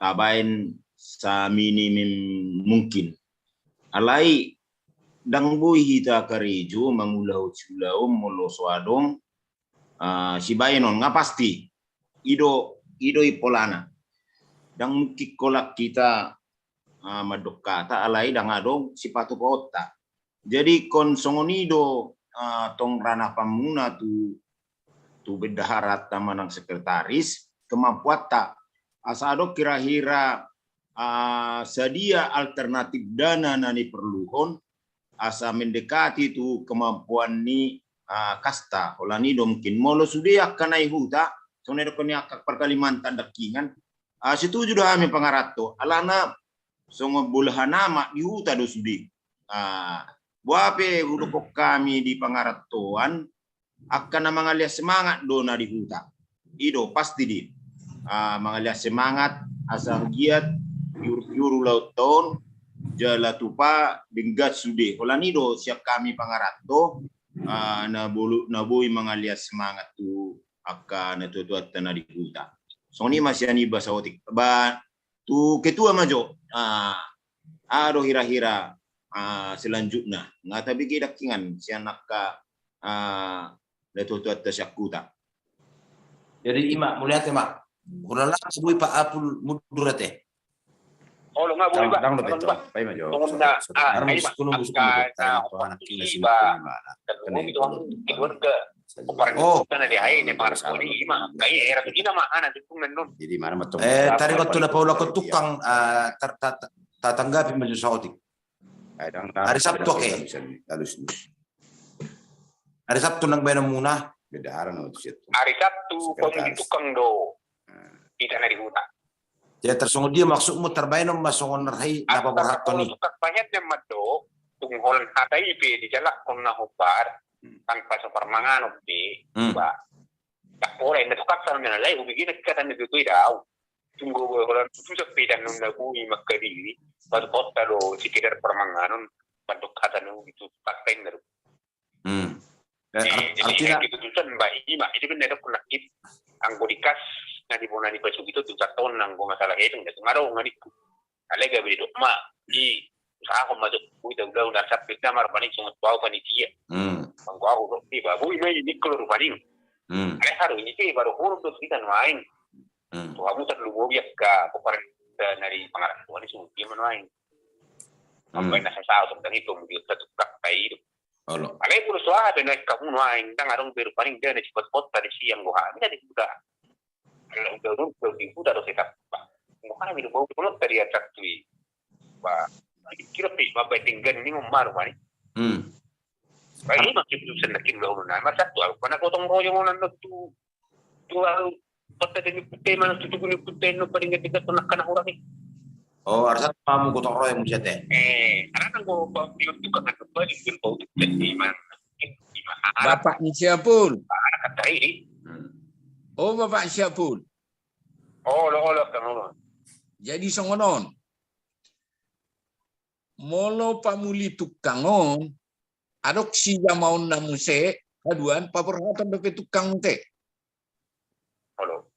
tabaen saminim mungkin. Alai ndang boi hita karejo mangulahon siulaon molo so adong, ah, sibaenon, nga pasti. I do, i do i polana. Ndang mungkin holan hita, ah, mandok hata alai ndang adong sipatupaonta. Jadi ingkon songon i do, ah, tong ranapanmuna tu, tu bendaharanta manang sekretaris, kemampuanta. Asa adong hira-hira, ah, sadia alternatif dana na niperluhon, asa mendekati tu kemampuan ni, ah, kasta. Holan i do mungkin. Molo sude angka na di huta, songon na didokkon ni angka par Kalimantan dangkingan, ah, setuju do hami pangaranto. Alana songon bolahan amak di huta do sude. Ah, boha pe hudokkon hami di pangarantoan, angka na mangalean semangat do na di huta. I do pasti di, ah, mangalean semangat asa anggiat piur-piur ulaonta on, jala tupa denggan sude. Holan i do sian hami pangaranto, ah, na bolu-, na boi mangalean semangat tu angka natuatuanta na di huta. Songon i ma sian i, Bah Saotik. Bah, tu ketua ma jo, ah, aha do hira-hira, ah, selanjutna. Nga tabege dangkingan sian angka, ah, natuatuanta sian huta. Jadi i ma, mauliate ma. Hulala boi Pak Apul mundur ate. Olo, nga boi, Pak. Ndang dope to. Pai ma jo. Songon na, ah, ai ma, angka na hopat tusi, Pak. Keluarga. Oh. Jadi mana ma tong. Eh, taringot tu na paulakon tukang, ah, ta-, ta-, ta-, tatanggapi ma jo Saotik. Hari Sabtu, oke. Hari Sabtu ndang baenonmuna. Hari Sabtu, pamuli tukang do. Hita na di huta. Jadi tarsongon dia maksudmu, tarbaenon ma songon na ro i na paborhathon i? Tukang pahen na mandok, tung holan hata i pe dijalakhon na hombar, tanpa so parmanganon pe, ba. Tak pola inda tukang sana na lai, hubege na kata na do tu i dau. Tung holan putusan pe dan nunda bui mangkadiri, batu kota do sekedar parmanganon, mandok hata na ugi tu fakta inda do. Hmm. Eh, artina keputusan ba i ma, itu kan ada pernah kit anggo di kas na di bona di pasuk itu tu saton anggo masalah itu nggak tu ngadong ngadikku. Alai gabe didok ma i usaha ko masuk bui tahu tahu dasar kita mar paling sungut bau panitia. Hmm. Anggo aku dok di babu i ma i nikkel rupani. Hmm. Alai haru ini pe baru huruf dok kita nuaing. Hmm. Tu hamu terlumobi akka pemerintah nari pangarantoan i sungut dia manuaing. Sampai nasa saus tentang itu mungkin satu kak tai itu. Olo. Alai molo so aha pe nuaeng hamu nuaeng, ndang adong be rupani dana sipotpot tadi sian anggo hami na di huta. Alai udah urun ke di huta do tetap. Anggo hami do bau pulot tadi acak tu i. Ba, kira pe ba bae denggan ni ngomar rupani. Hmm. Ba i ma keputusan na kin ba ulun na. Masa tu au, mana gotong royong onan do tu. Tu au, kota demi kute mana tu tugu ni kute no paling gede gede nak kana hurang i. Oh, arsa hamu gotong royong muse ate. Eh, arana anggo bau bion tu kan bau tu kan di mana. Bapak ni Siapul. Anak kata i. Hmm. Oh, Bapak Siapul. Olo, olo, kan olo. Jadi songon on. Molo pamuli tukang on, adong sijamaonna muse, haduan paborhaton dope tukang muse. Olo.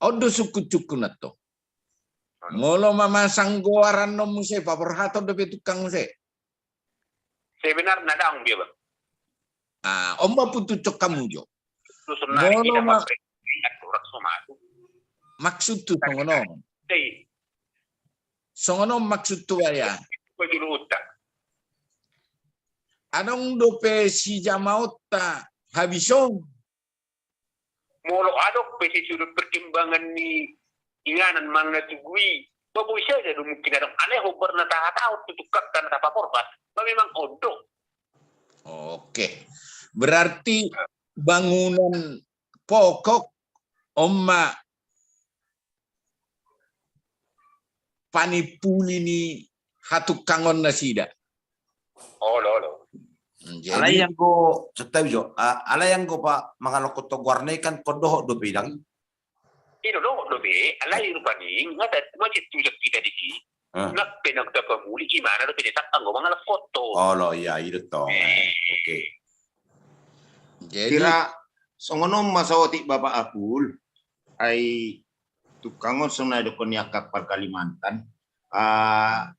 On do sungkun-sungkun antong. Olo. Molo mamasang goaran on muse, paborhaton dope tukang muse. Sebenarna ndang dia, Bang. Ah, on ma putucon hamu jo. Molo ma-, maksudhu songon on. Songon on maksudhu, ya. Adong dope sijamaonta habis on. Molo adong pe sesuai perkembangan ni inganan manang na tugu i, ba boi saja do mungkin adong, alai hombar na tahatahon tu tukangta na tapaborhat, ba memang on do. Oke. Berarti bangunan pokok on ma panimpuli ni hatukangonnasida. Olo, olo. Hmm, jadi alai anggo, santabi jo, a-, alai anggo pa mangalangkon goarna i kan, ingkon dohot dope i dang. Ino do, do be, alai rupani, nga da, ma je tu jak kita di si. Ah. Nang pe nang tapamuli, imana do pe detak anggo mangalap foto. Olo, iya, i do tong. Eh. Oke. Jadi kira songon on ma saotik Bapak Apul, ai tungkangon songon na didokkon ni angka par Kalimantan. Ah,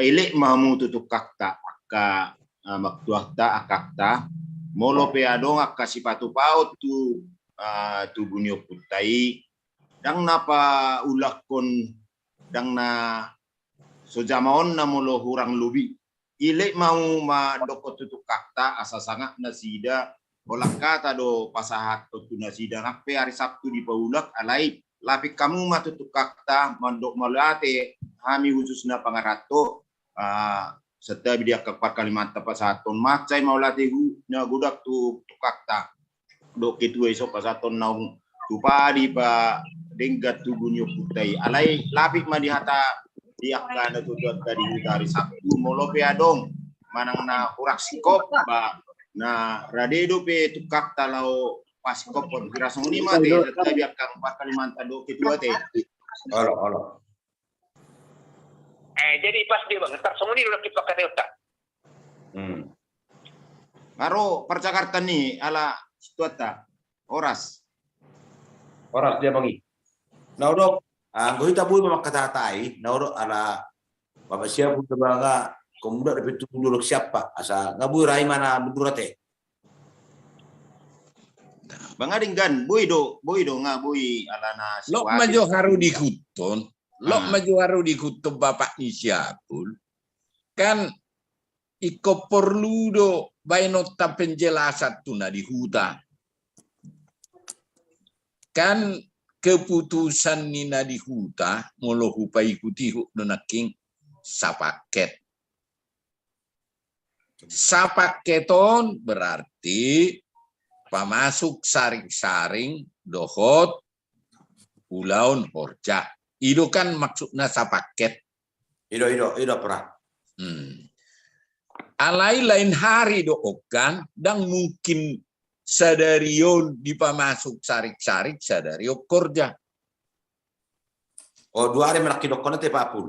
elek ma hamu tu tungkangta, angka, ah, maktuanta, angkangta, molo pe adong angka sipatupaon tu, ah, tubu ni ompunta i, ndang na paulakkon, ndang na so jamaonna molo hurang lobi. Elek ma hamu mandokkon tu tungkangta asa sangap nasida, holan hata do pasahathon tu nasida, nang pe ari Sabtu dipaulak, alai lapik hamu ma tu tungkangta, mandok mauliate hami khususna pangaranto, ah, santabi di angka par Kalimantan pasahathon, mansai mauliate hu-, na godang tu tungkangta. Dohot ketua i, so pasahaton naung tu padi pa denggan tubu ni ompunta i. Alai lapik ma di hata di angka natuatuanta di huta, ari Sabtu molo pe adong manang na hurang singkop, ba na rade dope tungkangta laho pasingkophon. Pira songon i ma ate, santabi angka par Kalimantan dohot ketua ate. Olo, olo. Eh, jadi pas dia bang, tar songon i do nangkin pangkataionta. Hmm. Nga ro par Jakarta ni ala situata. Horas. Horas dia bang i. Na odok, ah, anggo hita boi ma mangkatahata i, na odok ala Bapak Siapul do banga, komuda dope tu dolok siapa, asa nga boi ra i ma na mundur ate. Bang, denggan, boi do, boi do, nga boi alana lok situasi ma jo haru dihuthon. Lok ma jo haru dihuthon Bapak ni Siapul. Kan ingkon porlu do baenonta penjelasan tu na di huta. Kan keputusan ni na di huta, molo hupaihutihut do nangkin, sapaket. Sapaket on berarti pamasuk saringsaring dohot ulaon horja. I do kan maksudna sapaket. I do, i do, i do, Pra. Hmm. Alai lain hari do on kan, ndang mungkin sadari on dipamasuk saringsaring, sadari on horja. O, dua ari ma nangkin dohonon ate Pak Apul.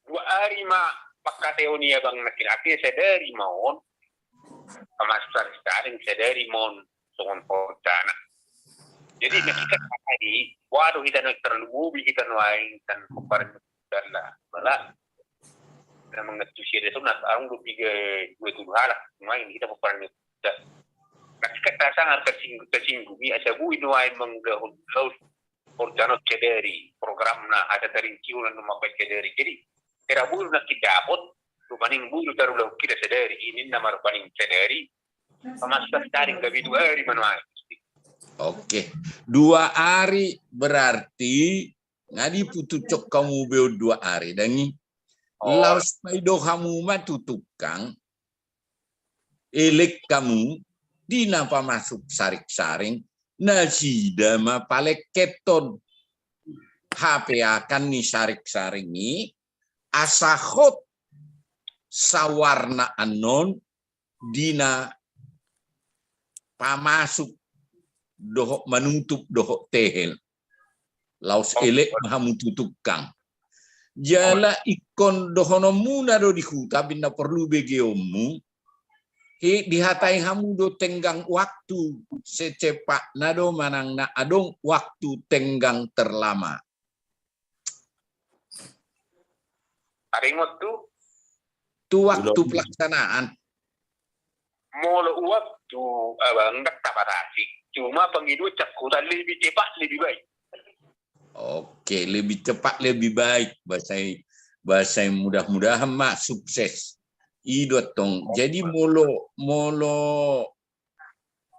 Dua ari ma pangkataion i bang, nangkin, artina sadari ma on pamasuk saringsaring, sadari ma on songon horjana. Jadi nangkin kan tadi, waduh, hita nuaeng tarlumobi hita nuaeng, kan, pomparan ni ompunta, bala. Na mangantusi ada sonat, adong do piga dua tolu halak nuaeng hita pomparan ni ompunta. Nangkin kan tasangar, tasinggung, tasinggung i, asa boi nuaeng manggahon laos horjana on sadari, programna, asa tarinci on na mambaen sadari. Jadi hira boi do nangkin dapot, rupani boi do tarulahon hita sadari, i ninna ma rupani sadari pamasuk saringsaring, gabe dua ari ma nuaeng. Oke, dua ari berarti nga diputushon hamu be on dua ari, dang i. Oh. Laos paido hamu ma tu tungkang, elek hamu di na pamasuk saringsaring, nasida ma palengkethon hapeakan ni saringsaring i, asa hot sawarna annon di na pamasuk dohot manutup dohot tehel. Laos elek ma hamu tu tungkang. Jala ingkon dohononmuna do di huta, boi na porlu begeonmu. He, dihatai hamu do tenggang waktu, secepatna do manang na adong waktu tenggang terlama. Adong waktu? Tu waktu pelaksanaan. Molo waktu, abang, ndang tabatasi. Cuma pangidoan cak huta, lebih cepat lebih baik. Oke, lebih cepat lebih baik. Bahasa, bahasa mudah-mudahan ma sukses. I do tong. Jadi molo, molo,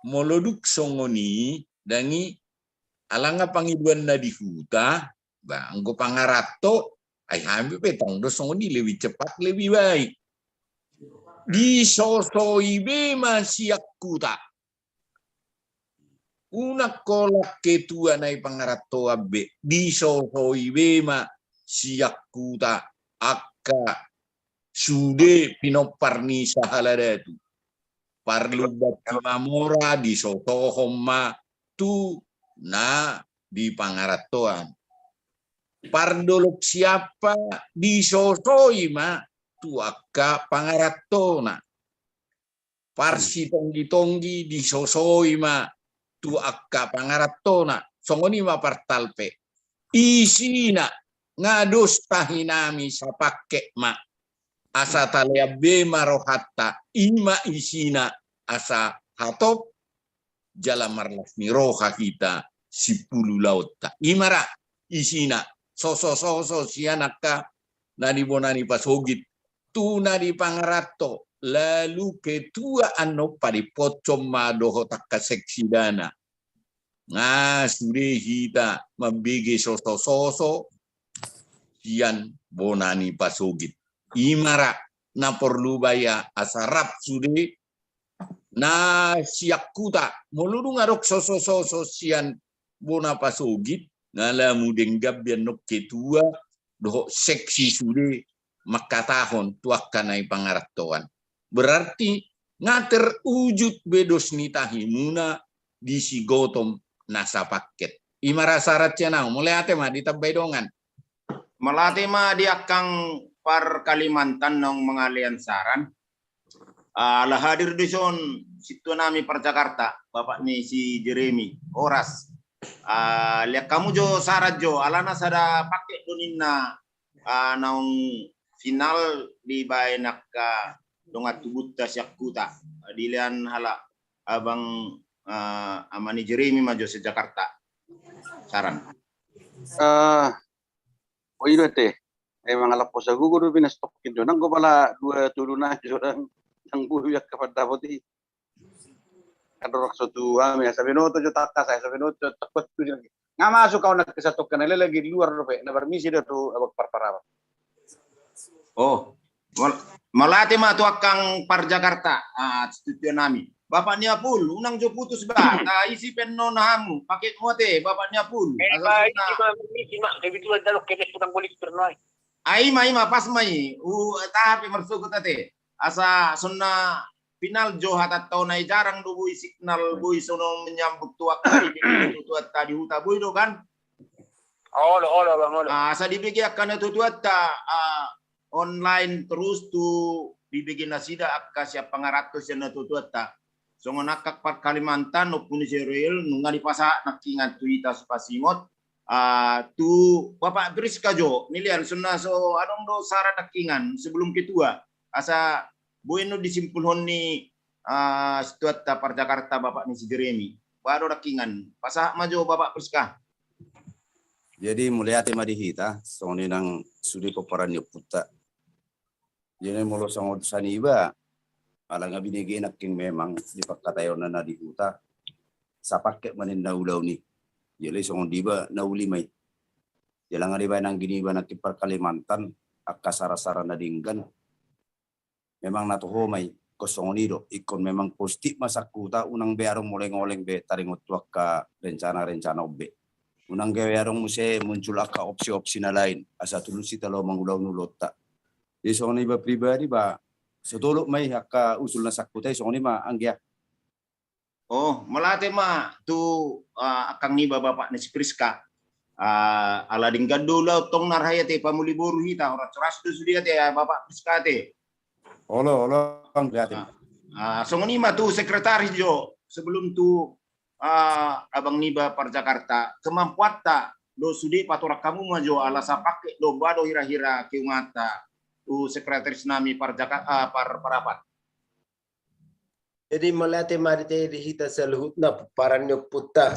molo dung songon i, dang i, ala nga pangidoan na di huta, ba, anggo pangaranto, ai hami pe tong do songon i, lebih cepat lebih baik. Disosoi be ma sian huta. Unang holan ketua na i pangarantoan be, disosoi be ma sian huta angka sude pinompar ni sahala datu. Parlumban Simamora disosohon ma tu na di pangarantoan. Pardolok siampa disosoi ma tu angka pangarantona. Parsitonggi-tonggi disosoi ma tu angka pangarantona. Songon i ma partalpe. Isina nga dos tahi nami sapangket ma. Asa talean be ma rohanta, i ma isina asa hatop jala marlas ni roha hita simpulu ulaonta. I ma ra isina soso-soso sian angka na di bona ni pasogit tu na di pangaranto, lalu ketua annon padiponcon ma dohot angka seksidana. Nga sude hita mambege soso-soso sian bona ni pasogit. I ma ra na porlu baen asa rap sude na sian huta, molo dung adong soso-soso sian bona pasogit, nga lamu denggan be annon ketua dohot seksi sude mangkatahon tu angka na di pangarantoan. Berarti nga terwujud be dos ni tahimuna di sigotom na sapangket. I ma ra sarat sian ahu, mauliate ma, ditambai dongan. Mauliate ma di angkang par Kalimantan naung mangalean saran. Ah, ala hadir dison sintua nami par Jakarta, bapak ni si Jeremy, horas. Ah, lean hamu jo saran jo, alana sada pangket do ninna, ah, naung final dibaen angka dongan tubunta sian huta. Dilean halak abang, ah, ama ni Jeremy ma jo se Jakarta. Saran. Ah, oh, i do ate. Eh, mangalap posa gugu do pinas tokin do. Nang go pala dua tolu na jo nang, nang bulu yak kapan dapot i. Kan dorok so tu hami, asa binoto jo takkas, asa binoto jo takkas tu lagi. Nga masuk kau nak kesatokan, lagi luar dope, na permisi do tu abang parparabat. Oh, mal-, mauliate ma tu angkang par Jakarta, ah, studio nami. Bapak ni Apul, unang jo putus ba, ta isi pe annon hamu, pake muate, bapak ni Apul. Eh, asa ba, sona isi ma, isi ma, kebetulan dalok kedes tukang bolis pernah. Ah, i ma, i ma, pas ma i. U, taha pe marsogot ate. Asa sona final jo hatanta on, ai jarang do boi signal, boi sonon menyambung tu angka di, di, tu, tu, tu, di huta boi do kan? Olo, olo, bang, olo. Ah, asa dibege angka na tuatuanta, ah, online terus tu dibege nasida angka sian pangaranto sian na tuatuanta. Songon angka par Kalimantan, Ompu ni Seril, nunga dipasahat nangkingan tu hita sipasingot, ah, tu Bapak Priska jo, nilean sona so adong do saran nangkingan sebelum ketua. Asa boi annon disimpulhon ni, ah, situanta par Jakarta, bapak ni si Jeremy. Ba do nangkingan, pasahat ma jo Bapak Priska. Jadi mauliate ma di hita, songon i nang sude pomparan ni ompunta. Jadi molo songon saniba, ala nga binege nangkin memang di pangkataionna na di huta, sapangket ma ninna ulaon i. Jadi songon diba na uli ma i. Jadi nga dibaen anggi niba nangkin par Kalimantan, angka sara-sara na denggan. Memang na toho ma i, ingkon songon i do, ingkon memang positif ma sian huta, unang be adong moleng-oleng be taringot tu angka rencana-rencana on be. Unang gabe adong muse muncul angka opsi-opsi na lain, asa tulus hita laho mangulahon ulaonta. Jadi songon iba pribadi ba, so tolop ma i angka usul na sian huta i, songon i ma anggia. Oh, mauliate ma tu, ah, angkang niba bapak ni si Priska. Ah, ala denggan do ulaon tong na raha i ate, pamuli boru hita, horas-horas do sude ate, ah, Bapak Priska ate. Olo, olo, anggia ate. Ah, ah, songon i ma tu sekretaris jo, sebelum tu, ah, abang niba par Jakarta, kemampuanta do sude patorang hamu ma jo, ala sapangket do, ba do hira-hira keunganta tu sekretaris nami par Jaka-, ah, par Parapat. Jadi mauliate ma di hita saluhutna pomparan ni ompunta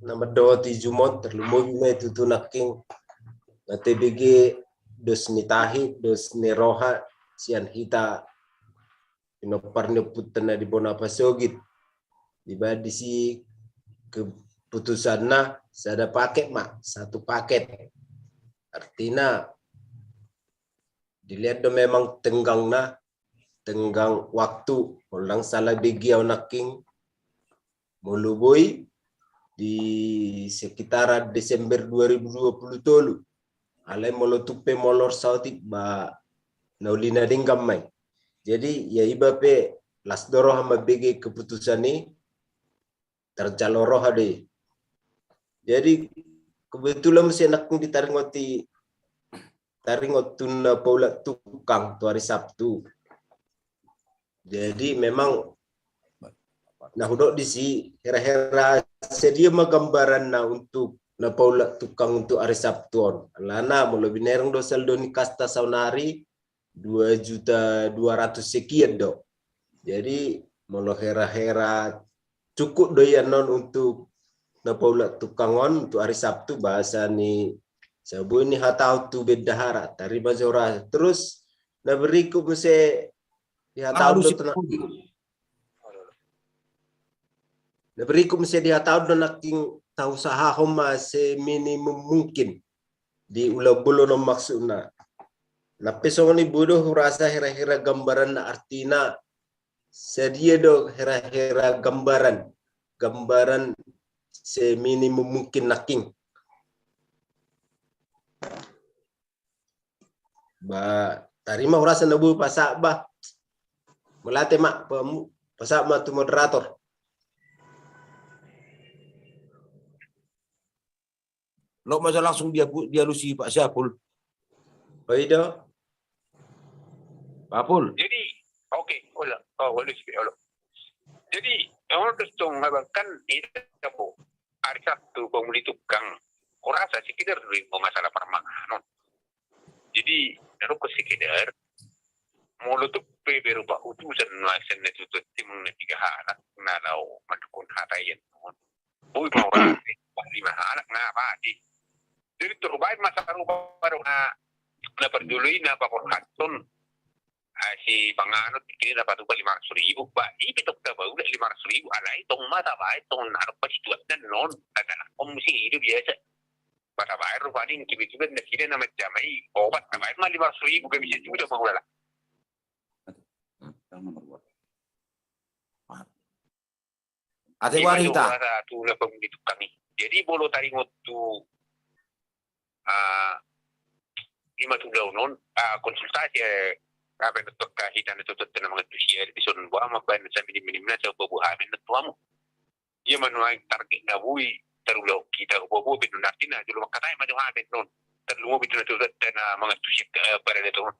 na mandohoti jumon, tarlumobi ma i tutu nangkin na tebege dos ni tahi, dos ni roha sian hita pinompar ni ompunta na di bona pasogit. Dibaen disi keputusanna sada paket ma, satu paket. Artina dilean do memang tenggangna, tenggang waktu, molo ndang sala bege au nangkin, molo boi di sekitaran Desember dua ribu dua puluh tolu. Alai molo tung pe molor saotik ba na uli na denggan ma i. Jadi ia iba pe las do roha mambege keputusan i, tarjalo roha do i. Jadi kebetulan muse nangkin ditaringot i, taringot tu na paulak tukang tu ari Sabtu. Jadi memang na hudok disi, hera-hera sadia ma gambaranna untuk na paulak tukang untuk ari Sabtu on. Alana molo binereng do saldo ni kasta saonari dua juta dua ratus sekian do. Jadi molo hera-hera cukup do i annon untuk na paulak tukang on untuk ari Sabtu, bahasa ni sabui ni hatahon tu bendahara, tarima jo hurasa. Terus na berikut muse dihatahon do tu na, na berikut muse dihatahon do nangkin tausahahon ma seminimum mungkin di ulaon bolon on maksudna. Na pe songon i boi do hurasa hera-hera gambaranna, artina sadia do hera-hera gambaran, gambaran seminimum mungkin nangkin. Ba tarima hurasa na boi pasahat ba. Mauliate ma, pasahat ma tu moderator. Lo masa langsung dia dialusi Pak Syaful. Oi do. Pak Ful. Jadi oke, olo, olo. Jadi olo, terus dong, abang, kan itu, ari Sabtu pamuli tukang, kurasa sekedar do i masalah parmanganon. Jadi na dok sekedar, molo tung pe berupa utusan nuaeng sian na tutu, timbang na piga halak na laho mandok hata i annon, boi ma hurasa lima halak na mate. Jadi tarbaen ma sarupa do na, na parjolo i na paborhathon sipanganon, tingki na patupa lima ratus ribu. Ba i pe tong tapaulak lima ratus ribu, alai tong ma tabaen songon na adong pasituakna annon, tagalak on muse i do biasa. Ba tabaen rupani, tingki pe nasida na manjamai obat, tabaen ma lima ratus ribu, gabe sajuta ma hulala. Ate wari ta. Jadi molo taringot tu, ah, ima tu ulaon on, ah, konsultasi, eh, apa yang tu ka hita na tutu na mangantusi, eh, di son boha ma baen saminim-minimna, so boha ma na tu hamu. Ia ma nuaeng target na boi tarulahon hita, boha-boha pe annon, artina jolo mangkatai ma jo hami annon. Tarlumobi tu na tutu na mangantusi, eh, parade on.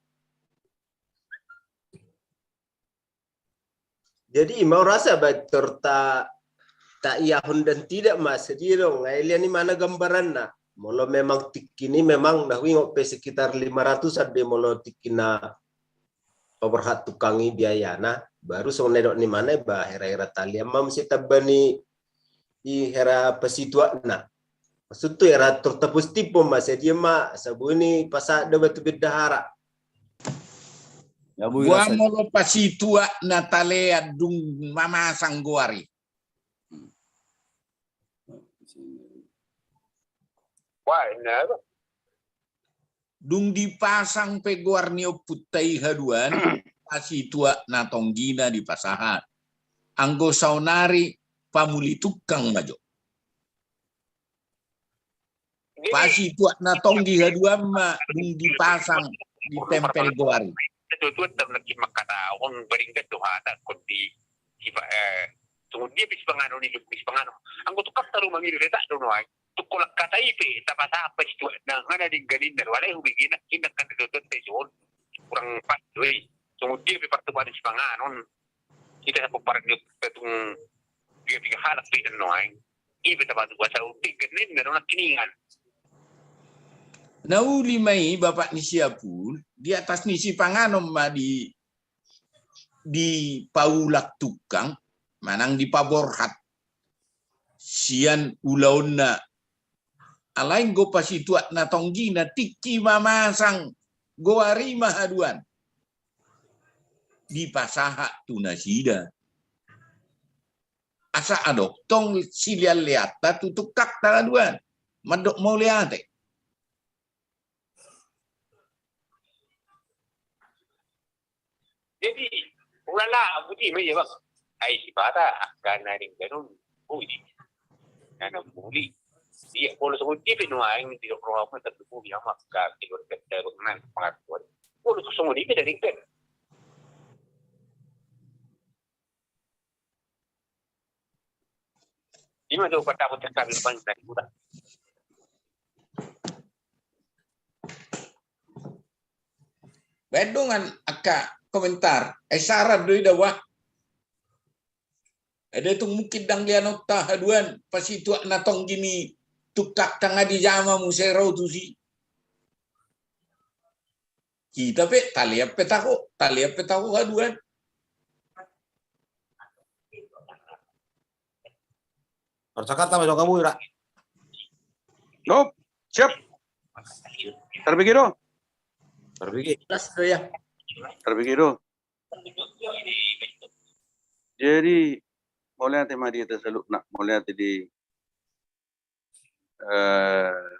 Jadi ima hurasa ba tor ta, taiahon dan tidak ma sadia do, nga i lian imana gambaranna. Molo memang tingki ni memang na huingot pe sekitar lima ratusan do i molo tingki na paborhat tukang i biayana, baru songon na didok ni imana i ba hera-hera talian ma muse tamba ni i hera pasituakna. Maksudhu hera tor tapositifhon ma sadia ma, asa boi ni pasahat do ba tu bendahara. Boha molo pasituakna talean dung mamasang goar i. Dung dipasang pe goar ni ompunta i haduan, pasituakna tonggina dipasahat. Anggo saonari pamuli tukang ma jo. Jadi pasituakna tonggi haduan ma dung dipasang, ditempel goar i. Tutu, tutu, nangkin mangkatahon, baringkat do hata, kon di, eh, songon dia pe sipanganon i, sipanganon. Anggo tukang taru mangido, detak do nuaeng. Tung holan hata i pe tapasahat pasituakna, nga na denggan ninna do, alai hubege nangkin, nangkin tutu, tutu, tutu, kurang pas do i. Songon dia pe partupahan sipanganon. Hita sapomparan ni ompunta tung piga-piga halak pe i nuaeng. I pe tapatupa, asa denggan ninna do nangkiningan. Na uli ma i, Bapak ni si Apul, di atas ni sipanganon ma di, dipaulak tukang, manang dipaborhat sian ulaonna. Alai anggo pasituakna tonggina tingki mamasang goar i ma haduan, dipasahat tu nasida. Asa adong tong silean-leanta tu tungkangta haduan, mandok mauliate. Jadi ulala, boti ma ia, Bang. Ai sipata angka na denggan on, boi di na, na muli. Ia molo songon dia pe nuaeng didok rohamu, tarlumobi ma angka keluarganta, nang pangakuan. Molo tung songon i pe na denggan. Ima jo pandapot kami, Bang, na di huta. Baen dongan angka komentar. Eh, saran do i da, wah. Ede tung mungkin dang lianonta haduan pasituak na tonggi ni tungkakta nga dijama muse ro tusi. Hita pe, talean pe taho, talean pe taho haduan. Parcakap ta ma jo kamu ira. Nop, siap. Tarbege do. Tarbege. Jelas do ya. Tarbege do. Jadi, mauliate ma di hita saluhutna, mauliate di, eh,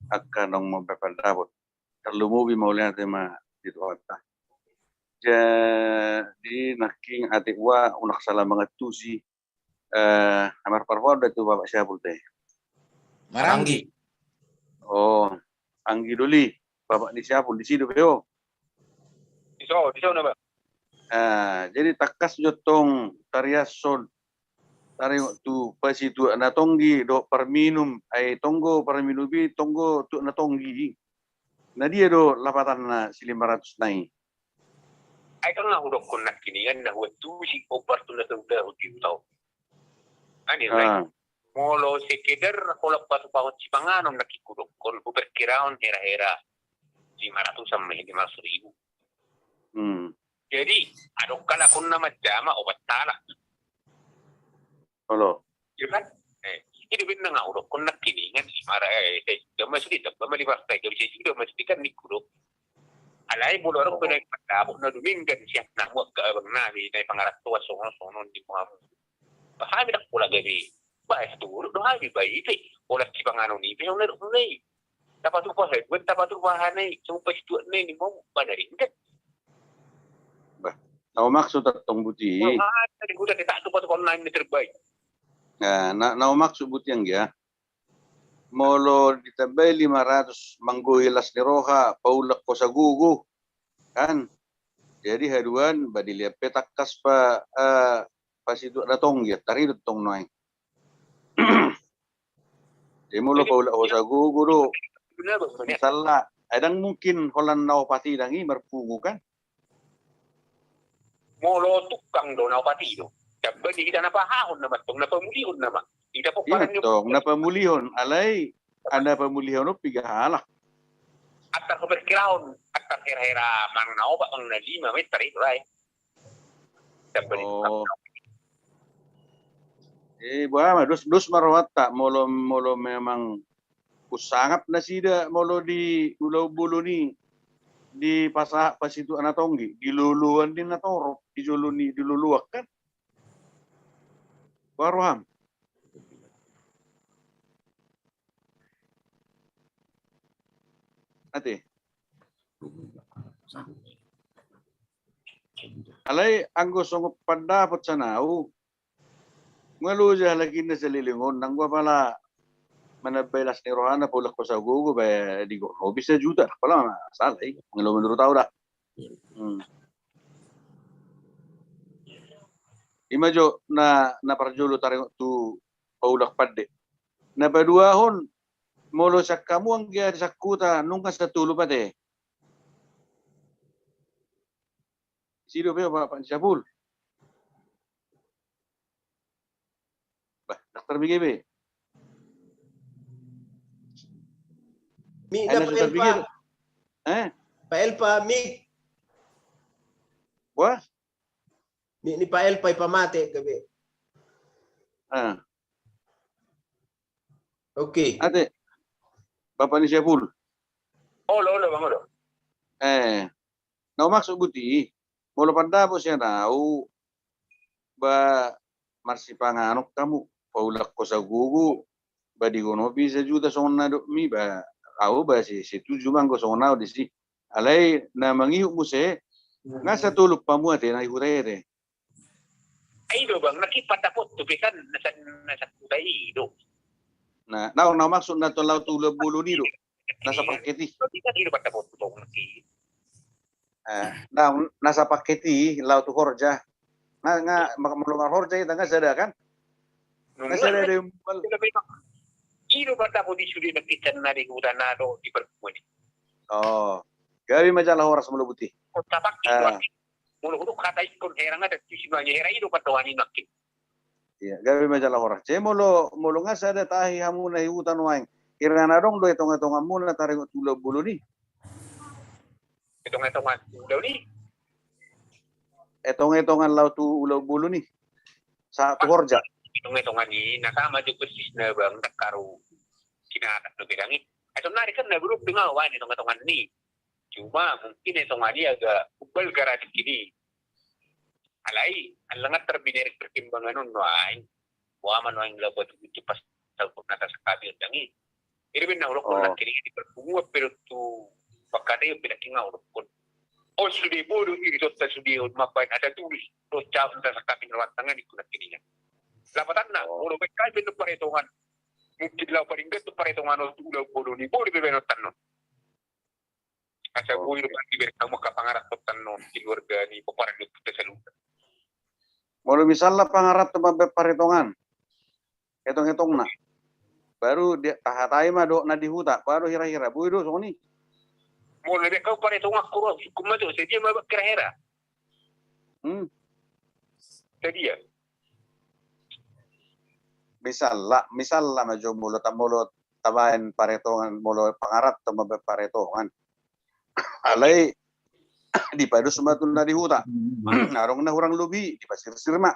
angka naung mambaen pandapot. Tarlumobi mauliate ma di Tuhanta. Jadi, nangkin atik ua unang sala mangantusi, eh, na marparpar da tu Bapak Siapul te. Maranggi. Oh, anggi doli, Bapak ni Siapul, disi dope ho. Disi, disi na, Bang. Ah, jadi tangkas jo tong tariashon, taringot tu pasituak na tonggi dohot parminum, ai tonggo parminum i, tonggo tuak na tonggi i. Na dia do lapatanna si lima ratus na i? Ai kan nga hudokkon nangkiningan na huantusi, ombar tu na saudahut di huta on. Ani, ah. Molo sekedar holan patupahon sipanganon nangkin hudokkon, huperkirahon hera-hera lima ratusan ma, lima ratus ribu. Hmm. Jadi, adong halak on na manjama opat halak. Olo. Iya kan? Eh, i do umbahen na nga hudokkon nangkiningan, mara, eh, sai suda ma sude, tamba ma lima ratus, gabe sai suda ma sude kan ningku do. Alai molo adong pe na i pandapot na dumenggan sian hamu angka abang nami na i pangarantoan songon, songon ni hamu. Bah, hami ndang pola gabe. Bah, es turut do hami, bah, i pe. Pola sipanganon i pe, songon na dok nuna i. Tapatupa haduan, tapatupa aha na i, songon pasituak na i, ni mau, bah, na ringgas. Bah, na humaksud antong buti. Bah, na ringgas, tak tupa-tupa na i terbaik. Nah, na, na humaksud buti anggia. Molo ditambai lima ratus manggohi las ni roha, paulak hosa gogo. Kan? Jadi haduan, bah, dilean pe tangkas pa, eh, pasituak na tonggi, taringot tong nuaeng. Jadi molo paulak hosa gogo do, misalna, ai ndang mungkin holan na opat i ndang i marpungu kan? Molo tungkang do na opat i do. Tamba di hita na pahahon nama tong, na pamulihon nama. Hita pomparan ni tong, na pamulihon, alai na pamulihon on piga halak? Antar huperkirahon, antar hera-hera manang na opat, manang na lima, meter itu lah. Oh. Eh, boha ma, dos, dos ma rohanta, molo, molo memang husangap nasida, molo di ulaon bolon i, dipasahat pasituak na tonggi, di loloan ni natorop, di jolo ni, di loloan kan. Boha roham? Ate. Alai anggo songon pandapot sian au, nga loja halak i na saleleng on, nanggo apala manambai las ni rohana, paulak hosa gogo, ba digornopi sajuta, apala masalah i, nga loja menurut au da. Hmm. Ima jo na, na parjolo taringot tu paulak pande. Na paduahon, molo sian hamu anggia di sangkuta nunga satolu pande. Disi dope ho Bapak ni Siapul. Bah, dokter B G B. Mik na, Pak Elpa. Eh? Pak Elpa, mik. Wah? Mik ni Pak Elpa ipamate gabe. Ah. Oke. Ate. Bapak ni Siapul. Olo, olo, Bang, olo. Eh. Na humaksud buti, molo pandapot sian au, ba marsipanganon hamu, paulak hosa gogo, ba digornopi sajuta songon na dok mi, ba au ba se, setuju ma anggo songon au disi. Alai na mangihut muse, nga satolu hamu ate na i huta i ate. Ai do, Bang, nangkin pandapot tu pe kan, na sa, na sangkuta i do. Na, na, na humaksud na tu laho tu ulaon bolon i do. Na sapaket i. Berarti kan i do pandapot tu, Bang, nangkin. Eh, na, na sapaket i, laho tu horja. Nga, nga, ma, molo marhorja hita nga sada kan? Nga sada do. I do pandapot i sude nangkin sian na di huta na do di parpunguan i. Oh. Gabe ma jala horas molo buti. Kota pakke tu, ah, molo hudok hata ingkon hera nga, tu si ma hera i do pandohan i nangkin. Iya, gabe ma jala horas. Jadi molo, molo nga sada tahi hamu na di huta nuaeng, hira na adong do etongetonganmuna taringot tu ulaon bolon i? Etongetongan tu ulaon i? Etongetongan laho tu ulaon bolon i sahat tu horja. Etongetongan i na sama jo persisna, Bang, ndang haru sinatak do pedang i. Ai sonari kan na grup dengan wani etongetongan i. Cuma mungkin etongan i agak ubal garasi kini. Alai, alai nga tarbinerek pertimbangan on nuaeng. Boha ma nuaeng laho tu, tu pas salpur na tasangkapi on dang i. Jadi bena ulok on nangkin i di perpunguan pe do tu pangkataion pe nangkin nga ulok on. On sude bodo i, risonta sude on mambaen hata tulis. Dohot cabu tasangkapi na ruas tangan i tu nangkin i. Lapatanna, molo baen hami bena paretongan. Mungkin laho paling gabe tu paretongan on tu ulaon bolon i, bodo pe baen on tannon. Asa boi do pasti bertemu ka pangaranto tannon keluarga ni pomparan ni ompunta saluhutna. Molo misalna pangaranto mambaen paretongan, etong-etongna. Baru dia tahatai ma dohot na di huta, baru hira-hira boi do songon i. Molo dia kau paretongan kuro, hukum ma jo, sadia ma hira-hira. Hmm. Sadia. Misalna, misalna ma jo molo ta, molo tabaen paretongan, molo pangaranto mambaen paretongan. Alai dipados ma tu na di huta. Adong na hurang lobi, dipasirsir ma.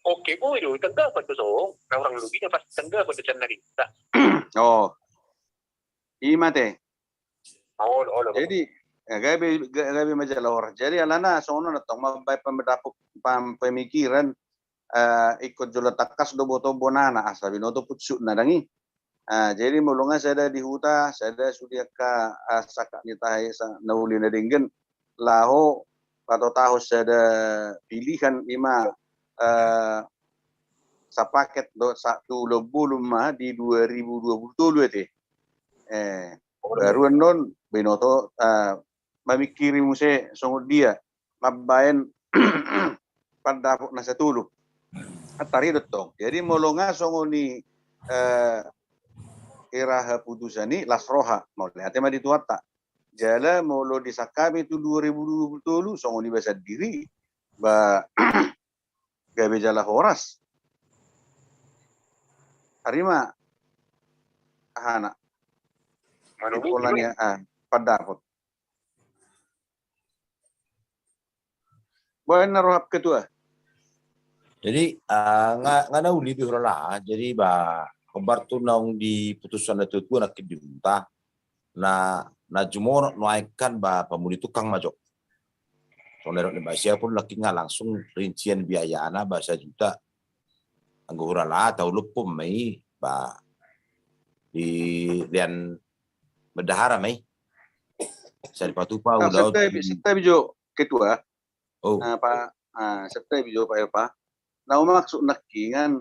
Oke, boi do, tanggapan do so, na hurang lobi na pasti tanggapan do sian na di huta. Oh. I ma te. Jadi, eh, gabe, ga-, gabe ma jala horas. Jadi alana songon on tong mambaen pamedapuk, pam-, pemikiran, eh, ingkon jolo tangkas do boto bonana asa binoto pucukna dang i. Ah, jadi molo nga sada di huta, sada sude angka, ah, sangkap ni tahi sa-, na uli na denggan, laho patotahon sada pilihan i ma, eh, sapaket dohot sa-, tu ulaon bolon ma di dua ribu dua puluh tolu ate. Eh, baru annon binoto, eh, mamingkiri muse songon dia mambaen pandapot na satolu. Antari do tong. Jadi molo nga songon i, eh, hira haputusan i, las roha, mauliate ma di Tuhanta. Jala molo disangkapi tu dua ribu dua puluh tolu, songon i ba sandiri, ba gabe jala horas. Tarima hana. Manunggu pola ni, ah, pandapot. Boha na roham, Ketua? Jadi, ah, nga, nga na uli be hurang laho. Jadi ba, hombar tu naung diputusan na tuatua nangkin di huta, na, na jumonok nuaeng kan ba pamuli tukang ma jo. Songon na nidok ni Bah Syaful nangkin nga langsung rincian biayana ba sajuta. Anggo hurang laho taulupon ma i ba di lian bendahara ma i. Asa dipatupa ulaon. Santabi, santabi jo, Ketua. Oh. Ah, Pak, ah, santabi jo, Pak Elpa. Na humaksud nangkiningan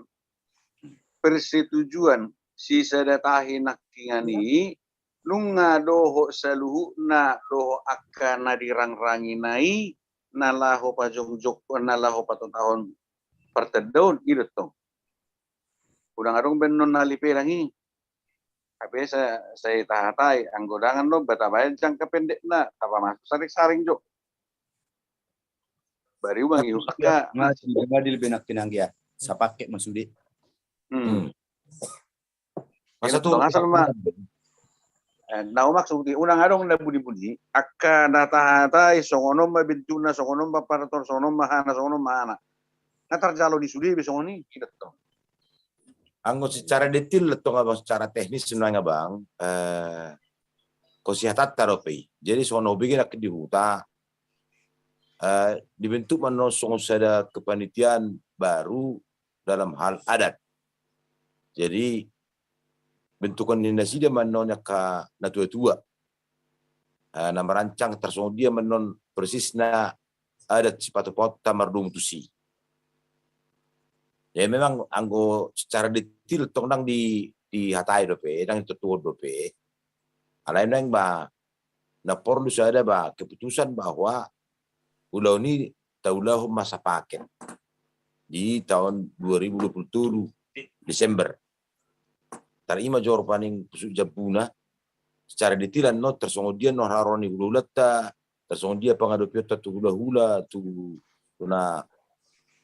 persetujuan sisada tahi nangkiningan i, nunga dohot saluhutna, dohot angka na dirangrangina i, na laho pajongjong, na laho patotahon partandaon, i do tong. Unang adong be annon na lipelang i. Hape sa-, sai tahatai, anggo dang annon ba tabaen jangka pendekna, tapamasuk saringsaring jo. Bari uang i, angka. Nga, nga dilebe nangkiningan, sapaket ma sude. Hmm. Masa tu asal ma. Eh, na humaksud i, unang adong na bunibuni, angka na tahatai songon on ma bentukna, songon on ma parator, songon on ma hana, songon on ma hana. Na tarjalo ni sude be songon i, i do tong. Anggo secara detil do tong, Abang, secara teknis sebenarnya, Bang, eh, ingkon sihatanta dope i. Jadi songon na hubege nangkin di huta, eh, dibentuk ma annon songon sada kepanitiaan baru dalam hal adat. Jadi bentukan ni nasida ma annon angka natuatua, eh, na merancang, tarsongon dia ma annon persisna adat sipatupaonta mardomu tusi. Ya, memang anggo secara detil tong dang di, dihatai dope, dang ditontuhon dope. Alai memang ba, na porlu sada ba keputusan bahwa ulaon i taulahon ma sapaket di taon dua ribu dua puluh tolu Desember. Tar i ma jo rupani pusuk jambuna, secara detil annon tarsongon dia annon haroro ni hulahulanta, tarsongon dia pangadopionta tu hulahula, tu, tu na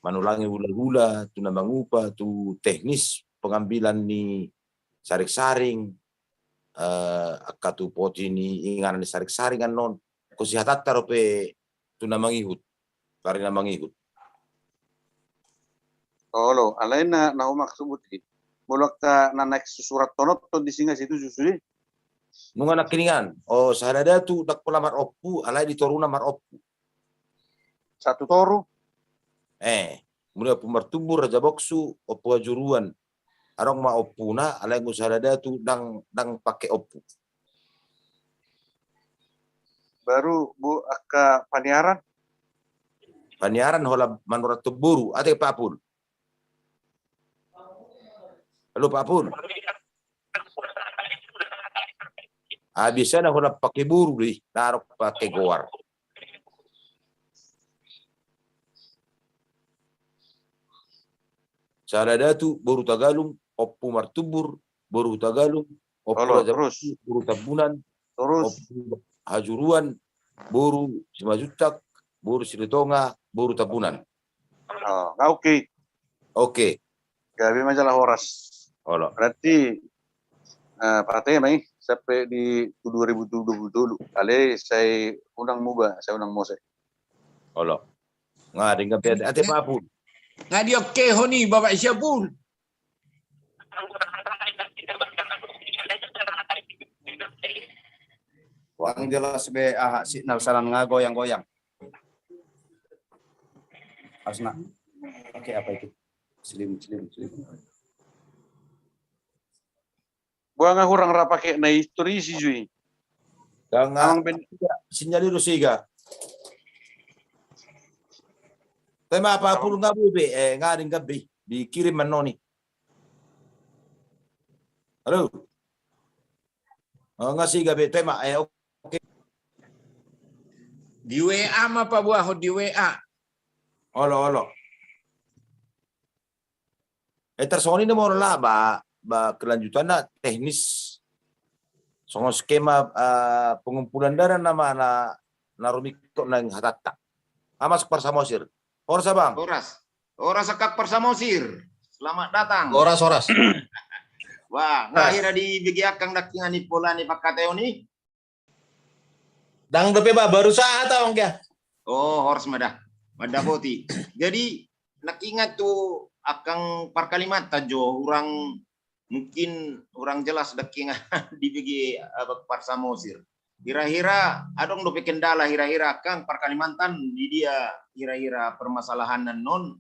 manulangi hulahula, tu na mangupa, tu teknis pengambilan ni saringsaring, eh, angka tu poti ni inganan ni saringsaring annon, anggo sihatanta dope tu na mangihut, pari na mangihut. Olo, alai na, na humaksud i. Molo angka na naeng susurat tononton di singa situ susu i. Nunga nangkiningan, o sahala datu ndang pola marompu, alai di toruna marompu. Satu toru? Eh, mulai Ompu Martubur, Raja Boksu, Ompu Hajuruan. Adong ma ompuna, alai anggo sahala datu ndang, ndang pake ompu. Baru, Bu, angka paniaran? Paniaran holan manurathon boru, ate Pak Pul. Halo, Pak Pul. Ah, biasana holan pake boru do i, ndang adong pake goar. Sahala datu, boru Hutagalung, Ompu Martubur, boru Hutagalung, Ompu Raja Boksu, boru Tambunan, Ompu Hajuruan, boru Simanjuntak, boru Silitonga, boru Tambunan. Oh, oke. Oke. Gabe ma jala horas. Olo. Berarti, eh, pate ma i sampe di dua ribu dua puluh tolu. Alai sai unang muba, sai unang mose. Olo. Nga denggan pe ate Pak Pul. Nga diokehon i Bapak Siapul. Kurang jelas be, aha, signal sian nga goyang-goyang. Harus na pake apa itu? Slim, slim, slim. Gua nga hurang ra pake na histori si jui. Nga sinyal i do siga. Tema apa pulu nga boi be, eh, nga denggan be. Dikirim annon i. Halo. Oh, nga siga be tema, eh, oke. Di W A ma paboahon, di W A. Olo, olo. Eh, tarsongon i nama olo lah, ba, ba kelanjutanna teknis. Songon skema, eh, pengumpulan dana nama na, na rumingkot nang hatanta. Amas Parsamosir. Horas, Abang. Horas. Horas, Akang Parsamosir. Selamat datang. Horas, horas. Wah, nga hira dibege Akang nangkiningan i pola ni pangkataion i? Ndang dope ba, baru sahat au anggia. Oh, horas ma da. Mandapoti. Jadi, nangkiningan tu Akang par Kalimantan jo, hurang, mungkin hurang jelas nangkiningan dibege Abang Parsamosir. Hira-hira adong dope kendala hira-hira Akang par Kalimantan di dia hira-hira permasalahan annon.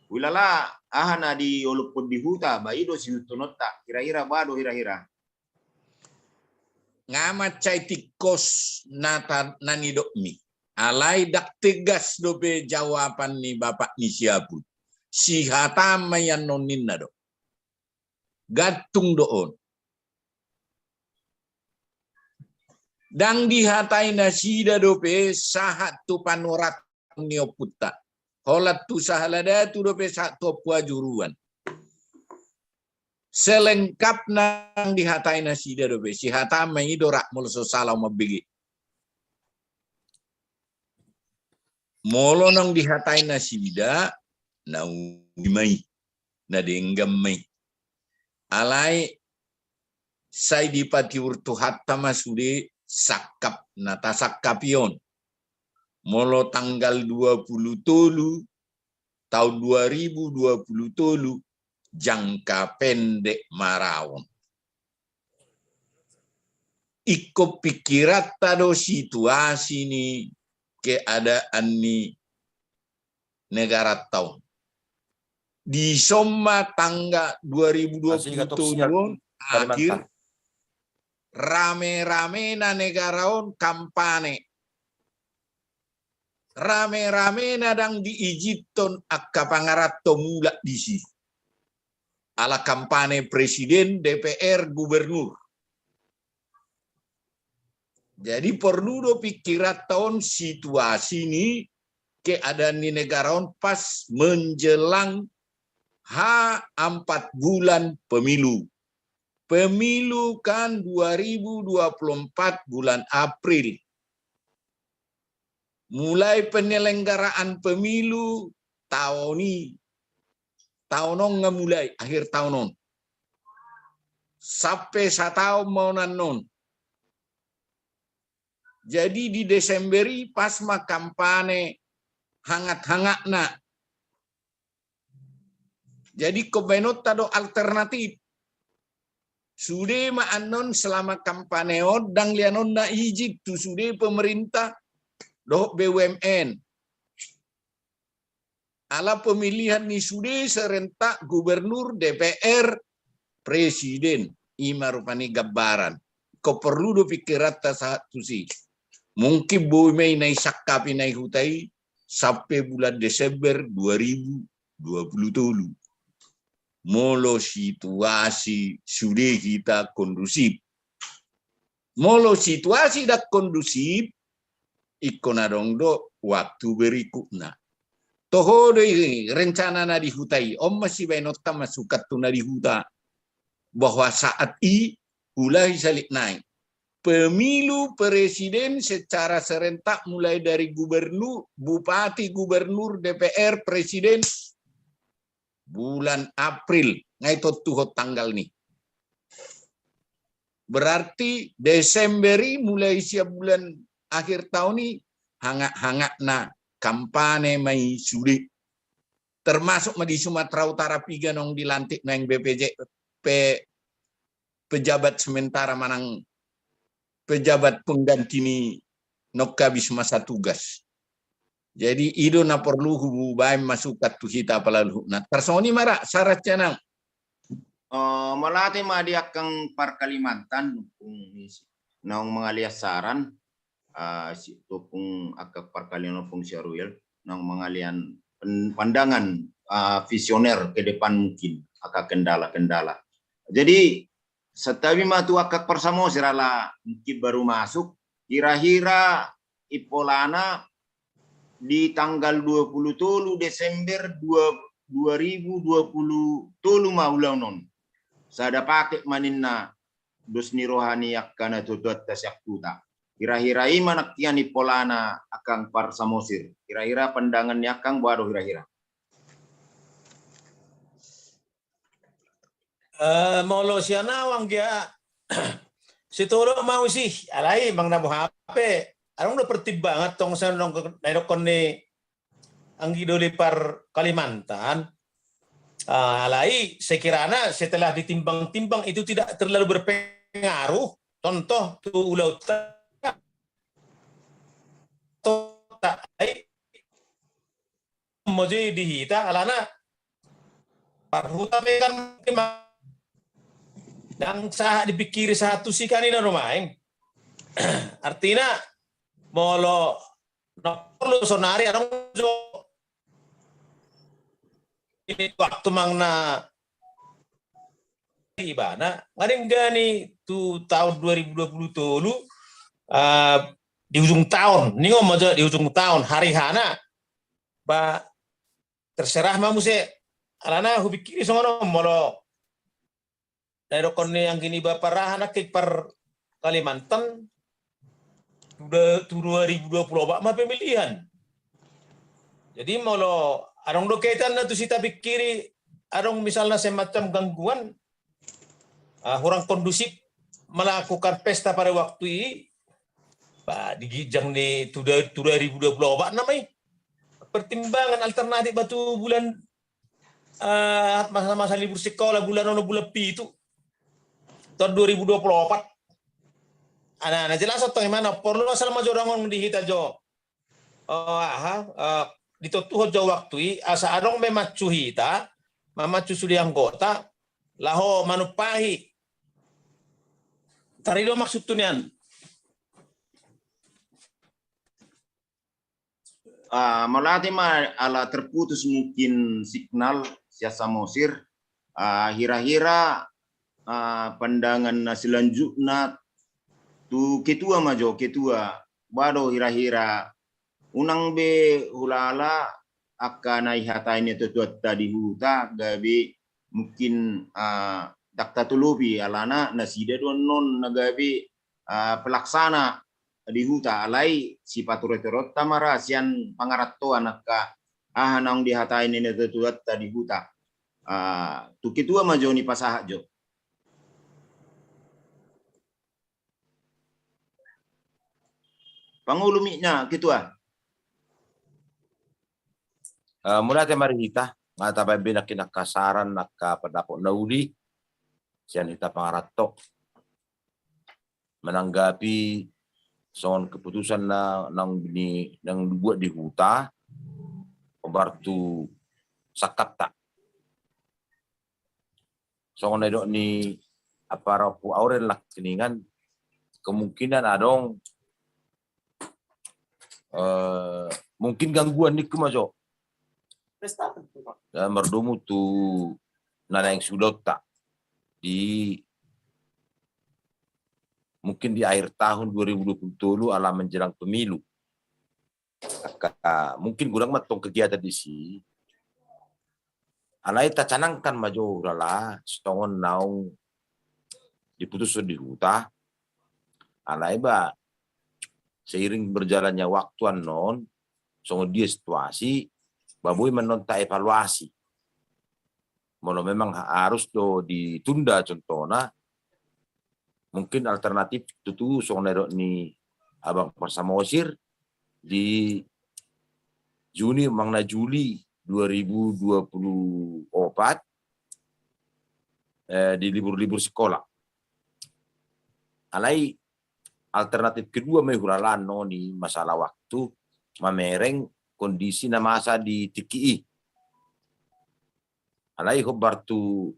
Hulala aha na diolophon di huta, ba i do sihuthononta, hira-hira ba do hira-hira. Nga mansai tingkos na ta-, na nidokmi. Alai ndang tegas dope jawaban ni Bapak ni Siapul. Sihataan ma i annon ninna do. Gantung do on. Ndang dihatai nasida dope sahat tu panurat ni ompunta. Holan tu sahala datu dope sahat tu Ompu Hajuruan. Selengkapna ndang dihatai nasida dope, sihataan ma i do rap molo so sala au mambege. Molo naung dihatai nasida, nauli ma i, na denggan ma i. Alai sai dipatiur Tuhanta ma sude sangkap na tasangkapi on. Molo tanggal dua puluh tolu taon dua ribu dua puluh tolu, jangka pendek ma ra on. Ingkon pikiranta do situasi ni keadaan ni negaranta on. Dison ma tanggal dua ribu dua puluh tolu on akhir, rame-ramena negara on kampanye. Rame-ramena ndang diizinhon angka pangaranto mulak disi. Ala kampanye presiden, D P R, gubernur. Jadi porlu do pikiranta on situasi ni keadaan ni negara on pas menjelang H empat bulan pemilu. Pemilu kan dua ribu dua puluh empat bulan April. Mulai penyelenggaraan pemilu taon i, taon on nga mulai, akhir taon on, sampe sataon ma on annon. Jadi di Desember i pas ma kampanye hangat-hangatna. Jadi ingkon baenonta do alternatif. Sude ma annon selama kampanye on, dang leanonna izin tu sude pemerintah dohot B U M N. Ala pemilihan ni sude serentak gubernur, D P R, presiden. I ma rupani gambaran. Ingkon porlu do pikiranta sahat tusi. Mungkin boi ma i na disangkapi na di huta i sampe bulan Desember dua ribu dua puluh tolu. Molo situasi sude hita kondusif. Molo situasi dang kondusif, ingkon adong do waktu berikutna. Toho do i rencana na di huta i, on ma sibaenonta masukan tu na di huta. Bahwa saat i, hulahi salik nai. Pemilu presiden secara serentak mulai dari gubernur, bupati, gubernur, D P R, presiden, bulan April, nga i tontuhon tanggal ni. Berarti Desember i mulai sian bulan akhir taon i, hangat-hangatna kampanye ma i sude. Termasuk ma di Sumatera Utara piga naung dilantik nuaeng B P J, pe-, pejabat sementara manang pejabat pengganti ni naung habis masa tugas. Jadi i do na porlu hubaen masukan tu hita pala luhutna. Tarsongon i ma ra, sarat sian au. Eh, mauliate ma di angka par Kalimantan, ompung, naung mangalean saran, eh, si, ompung, angka par Kalimantan, ompung Syahrul, naung mangalean pen-, pandangan, eh, visioner ke depan mungkin, angka kendala-kendala. Jadi, santabi ma tu angka par Samosir ala mungkin baru masuk, hira-hira impolana di tanggal dua puluh tolu Desember dua, dua ribu dua puluh tolu ma ulaon on. Sada paket ma ninna dos ni roha ni angka natuatuanta sian huta. Hira-hira i ma nangkin impolana angka par Samosir. Hira-hira pandangan ni angka boha do hira-hira. Eh, molo sian au anggia sitolok ma usi, alai manang na boha pe, adong do pertimbangan tong sian didok-, na didokkon ni anggi doli par Kalimantan. Ah, alai sekiranya setelah ditimbang-timbang itu tidak terlalu berpengaruh, contoh tu ulaonta, toh, ai, molo di hita alana parhuta pe kan memang dang sahat dipikiri sahat tusi kan i na do maeng. Artina molo na porlu sonari adong jo ini waktu manang na ibana, nga denggan i tu taon dua ribu dua puluh tolu, eh, di ujung taon, ningon ma jo di ujung taon, hari H na, ba terserah ma muse, alana hupikiri songon on molo na didokkon ni anggi ni bapa raha nangkin par Kalimantan, tu da-, tu dua ribu dua puluh opat ma pemilihan. Jadi molo adong do kaitanna tusi tapikiri, adong misalna semacam gangguan, ah, kurang kondusif melakukan pesta pada waktu i, bah, di ginjang ni tu da-, tu dua ribu dua puluh opat nama i. Pertimbangan alternatif ba tu bulan, eh, masa-masa libur sekolah bulan onom bulan pitu tahun dua ribu dua puluh opat. Ana, na jelas tong imana porlu asal ma jo dongan di hita jo. Oh, aha, eh, ditontuhon jo waktu i, asa adong memacu hita, mamacu sude anggota, laho manumpahi. Tarido maksud tu nian. Ah, mauliate ma ala terputus mungkin signal sian Samosir. Ah, hira-hira, ah, pandangan na selanjutna tu ketua ma jo, ketua. Boha do hira-hira unang be hulala angka na dihatai ni tuatuanta di huta gabe mungkin, ah, dang tatolopi alana nasida do annon na gabe, ah, pelaksana di huta, alai sipature-turenta ma ra sian pangarantoan angka aha naung dihatai ni natuatuanta di huta. Ah, tu ketua ma jo nipasahat jo. Pangulu mic-na ketua. Eh, mauliate ma di hita, nga tabaen be nangkin angka saran, angka pandapot na uli sian hita pangaranto menanggapi songon keputusan na naung ni naung dibuat di huta, hombar tu sangkapta. Songon na nidok ni Ampara Ompu Aurel nangkiningan, kemungkinan adong, eh, mungkin gangguan ningku ma jo. Eh, mardomu tu na naeng sudaonta di mungkin di akhir tahun dua ribu dua puluh tolu ala menjelang pemilu. Angka, mungkin godang ma tong kegiatan disi. Alai tacanangkan ma jo hulala songon naung diputushon di huta. Alai ba seiring berjalannya waktu annon, songon dia situasi, ba boi ma annon taevaluasi. Molo memang harus do ditunda contohna, mungkin alternatif tutu songon na nidok ni Abang Parsamosir di Juni, manang na Juli dua ribu dua puluh opat, eh, di libur-libur sikola. Alai alternatif kedua ma i hulala annon i masalah waktu mamereng kondisi na masa di tingki i. Alai hombar tu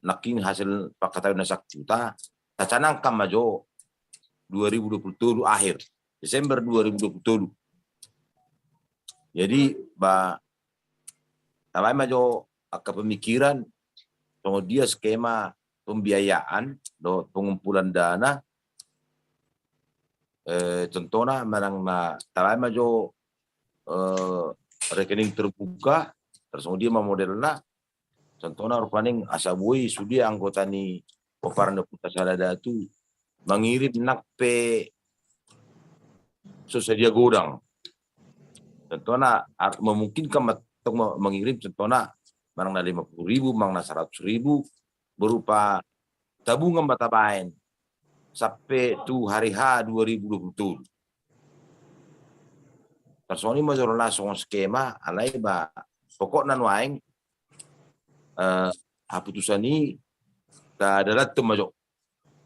nangkin hasil panghataion na sangkuta, tacanangkan ma jo dua ribu dua puluh tolu akhir, Desember dua ribu dua puluh tolu. Jadi ba tabaen ma jo angka pemikiran songon dia skema pembiayaan dohot pengumpulan dana, eh, contohna manang na tabaen ma jo, eh, rekening terbuka, tarsongon dia ma modelna, contohna rupani asa boi sude anggota ni pomparan ni Ompunta Saladatu mangirim nang pe so sadia godang. Contohna ar-, memungkinkan ma tong ma-, mangirim contohna manang na lima puluh ribu, manang na seratus ribu berupa tabungan ma tabaen sampe tu hari H dua ribu dua puluh tolu. Tarsongon i ma jolo na songon skema, alai ba pokokna nuaeng, eh, haputusan i tadalathon ma jo,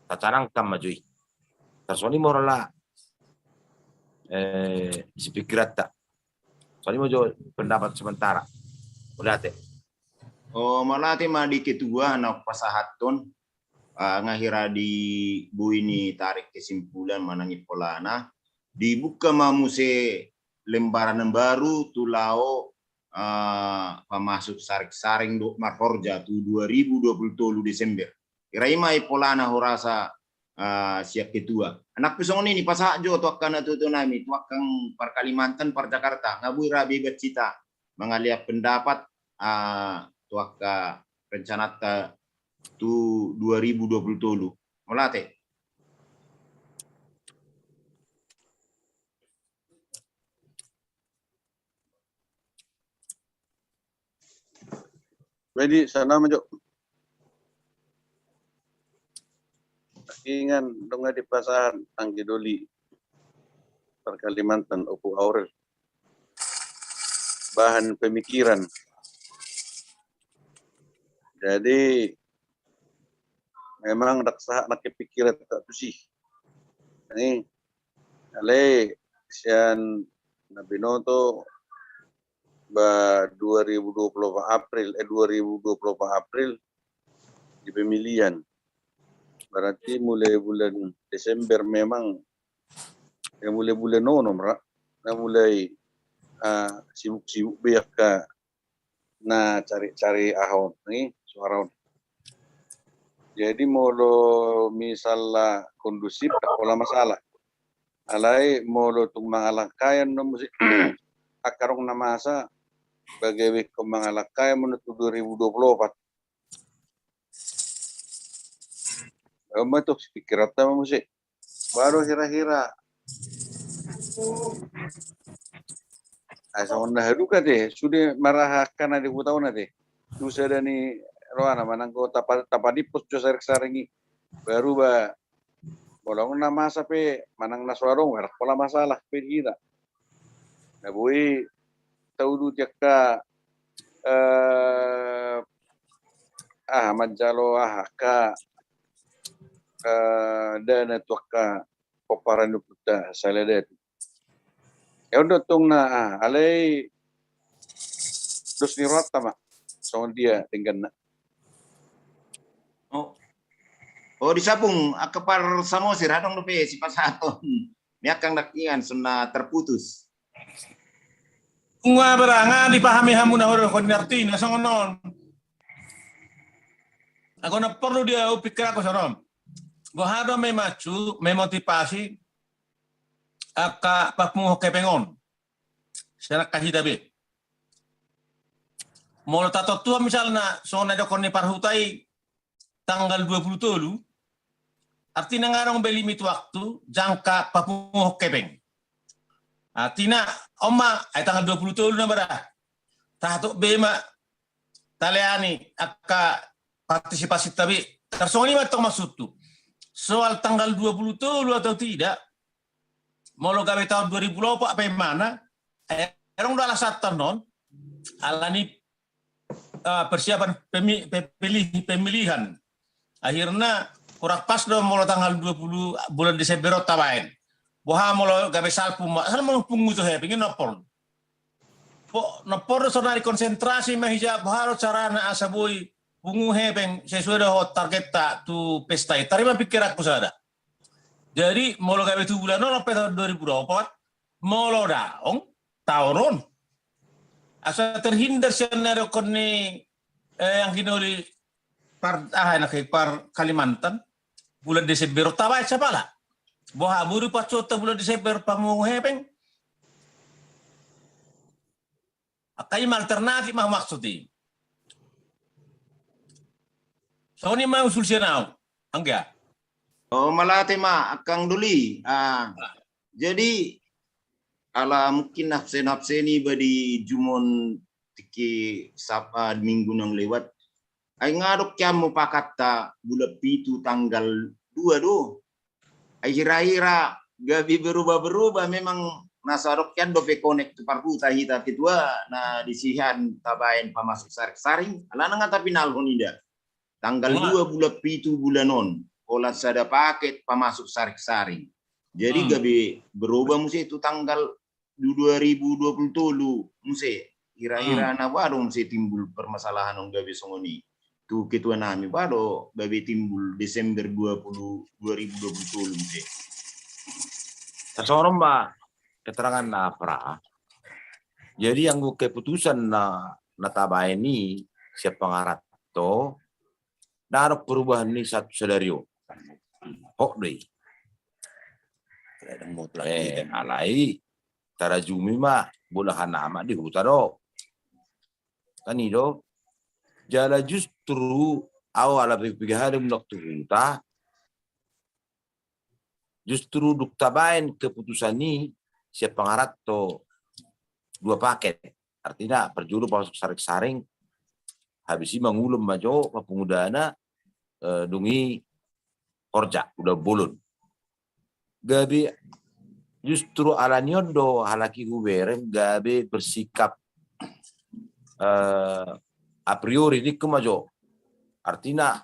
tacanangkan ma jo i. Tarsongon i ma jolo na, eh, sipikiranta. Songon i ma jo pendapat sementara. Mauliate. O, mauliate ma di ketua na pasahathon, ah, nga hira di boi ni tarik kesimpulan manang i polana, dibuka ma muse lembaran na baru tu laho, ah, pamasuk saring-saring dohot marhorja tu dua ribu dua puluh tolu Desember. Hira i ma i polana hurasa, ah, sian ketua. Nangkin pe songon i nipasahat jo tu angka natuatua nami, tu angka par Kalimantan, par Jakarta, nga boi ra beban hita mangalean pendapat, ah, tu angka rencananta tu dua ribu dua puluh tolu. Mauliate. Jadi, sana ma jo. Ingan, dung dipasahat anggi doli par Kalimantan, Ompu Aurel. Bahan pemikiran. Jadi, memang ndang sahat nangkin pikiranta tusi. Ni, alai sian na binoto ba dua ribu dua puluh opat April, eh, dua ribu dua puluh opat April di pemilihan. Berarti mulai bulan Desember memang, eh, mulai bulan onom ra, na mulai, ah, sibuk-sibuk be angka na cari-cari aha on, ni, suara on. Jadi molo misalna kondusif, ndang pola masalah. Alai molo tung mangalangkai annon muse, angka adong na masa, bagaimana mangalangkai annon tu dua ribu dua puluh opat. Emma tu pikiranta ma muse. Baru hira-hira Ai songon na haduka te, sude maraha angka na di huta on ate. Dung sada ni rohana manang anggo tapa-, tapadimpos jo sarek-sarek i. Baru ba, molo na masa pe manang na so adong, ndang pola masalah pe di hita. Na boi tauduti angka, eh, aha, manjalo aha, angka, eh, dana tu angka pomparan ni ompunta Saladatu. Ia on do tong na, ah, alai dos ni rohanta ma songon dia dengganna. Oh. Oh, di Sapung, angka par Samosir, adong dope sipasahaton. Ni angka na ingan, songon na terputus. Nga beranga dipahami hamu na huruf kon artina songon on. Anggo na porlu dia upikir aku sonon. Boha do memancu, memotivasi, angka papunguhon hepeng on. Sian angka hita be. Molo tatontuhon misalna, songon na didok ni parhuta i, tanggal dua puluh tolu, artina nga adong be limit waktu, jangka papunguhon hepeng. Artina, on ma, ai tanggal dua puluh tolu na bara. Tahatop be ma, taleani angka partisipasinta be. Tarsongon i ma tong maksudhu. Soal tanggal dua puluh tolu atau tidak, molo gabe taon dua ribu dua puluh empat pe mana, eh, adong do alasanta on, alani, eh, persiapan pemi-, pemilih-, pemilihan. Akhirna kurang pas do molo tanggal dua puluh bulan Desember on tabaen. Boha molo gabe salpu ma, asal molo pungu tu hepeng i noppol. Po, noppol do sonari konsentrasi ma hita boha do carana asa boi pungu hepeng sesuai dohot targetta tu pesta i. Tarima pikiranku sada. Jadi, molo gabe tu bulan on, pe taon dua ribu dua puluh empat, molo daong, taon on. Asa terhindar sian na didok ni, eh, angka na uli par, aha, na ke par Kalimantan, bulan Desember on tabaen sapala. Boha molo pasohot bulan Desember pamungu hepeng. Angka i ma alternatif ma maksud i. Songon i ma usul sian au, anggia. Oh, mauliate ma, angkang Doli. Ah, jadi, ala mungkin absen-absen iba di jumon tingki Sab-, ah, minggu na lewat. Ai nga adong hian mupakatta bulan pitu tanggal dua do. Ai hira-hira gabe berubah-berubah memang na so adong hian dope konek tu parhuta hita ketua na disi hian tabaen pamasuk sarek-sarek. Alana nga tapinalhon ida. Tanggal dua bulan pitu bulan on. Holan sada paket pamasuk sarek-sarek. Jadi gabe berubah muse tu tanggal du-, dua ribu dua puluh tolu muse, hira-hira na boha do muse timbul permasalahan on gabe songon i. Tu ketua nami boha do gabe timbul Desember dua puluh, dua ribu dua puluh tolu muse. Songon on ma keterangan na pra. Jadi anggo keputusan na, na tabaen i sian pangaranto, ndang adong perubahan ni sahat tu sadari on. Hot do i. Eh, alai tarajumi ma bolahan nama di huta do. Kan i do. Jala justru au ala pe piga hali mulak tu huta, justru dung tabaen keputusan i sian pangaranto dua paket. Artina parjolo pamasuk sarek-sarek, habis i mangulon ma jo papungu dana, eh, dung i horja, ulaon bolon. Gabe justru alani on do halak i hubereng gabe bersikap, eh, a priori ningku ma jo. Artina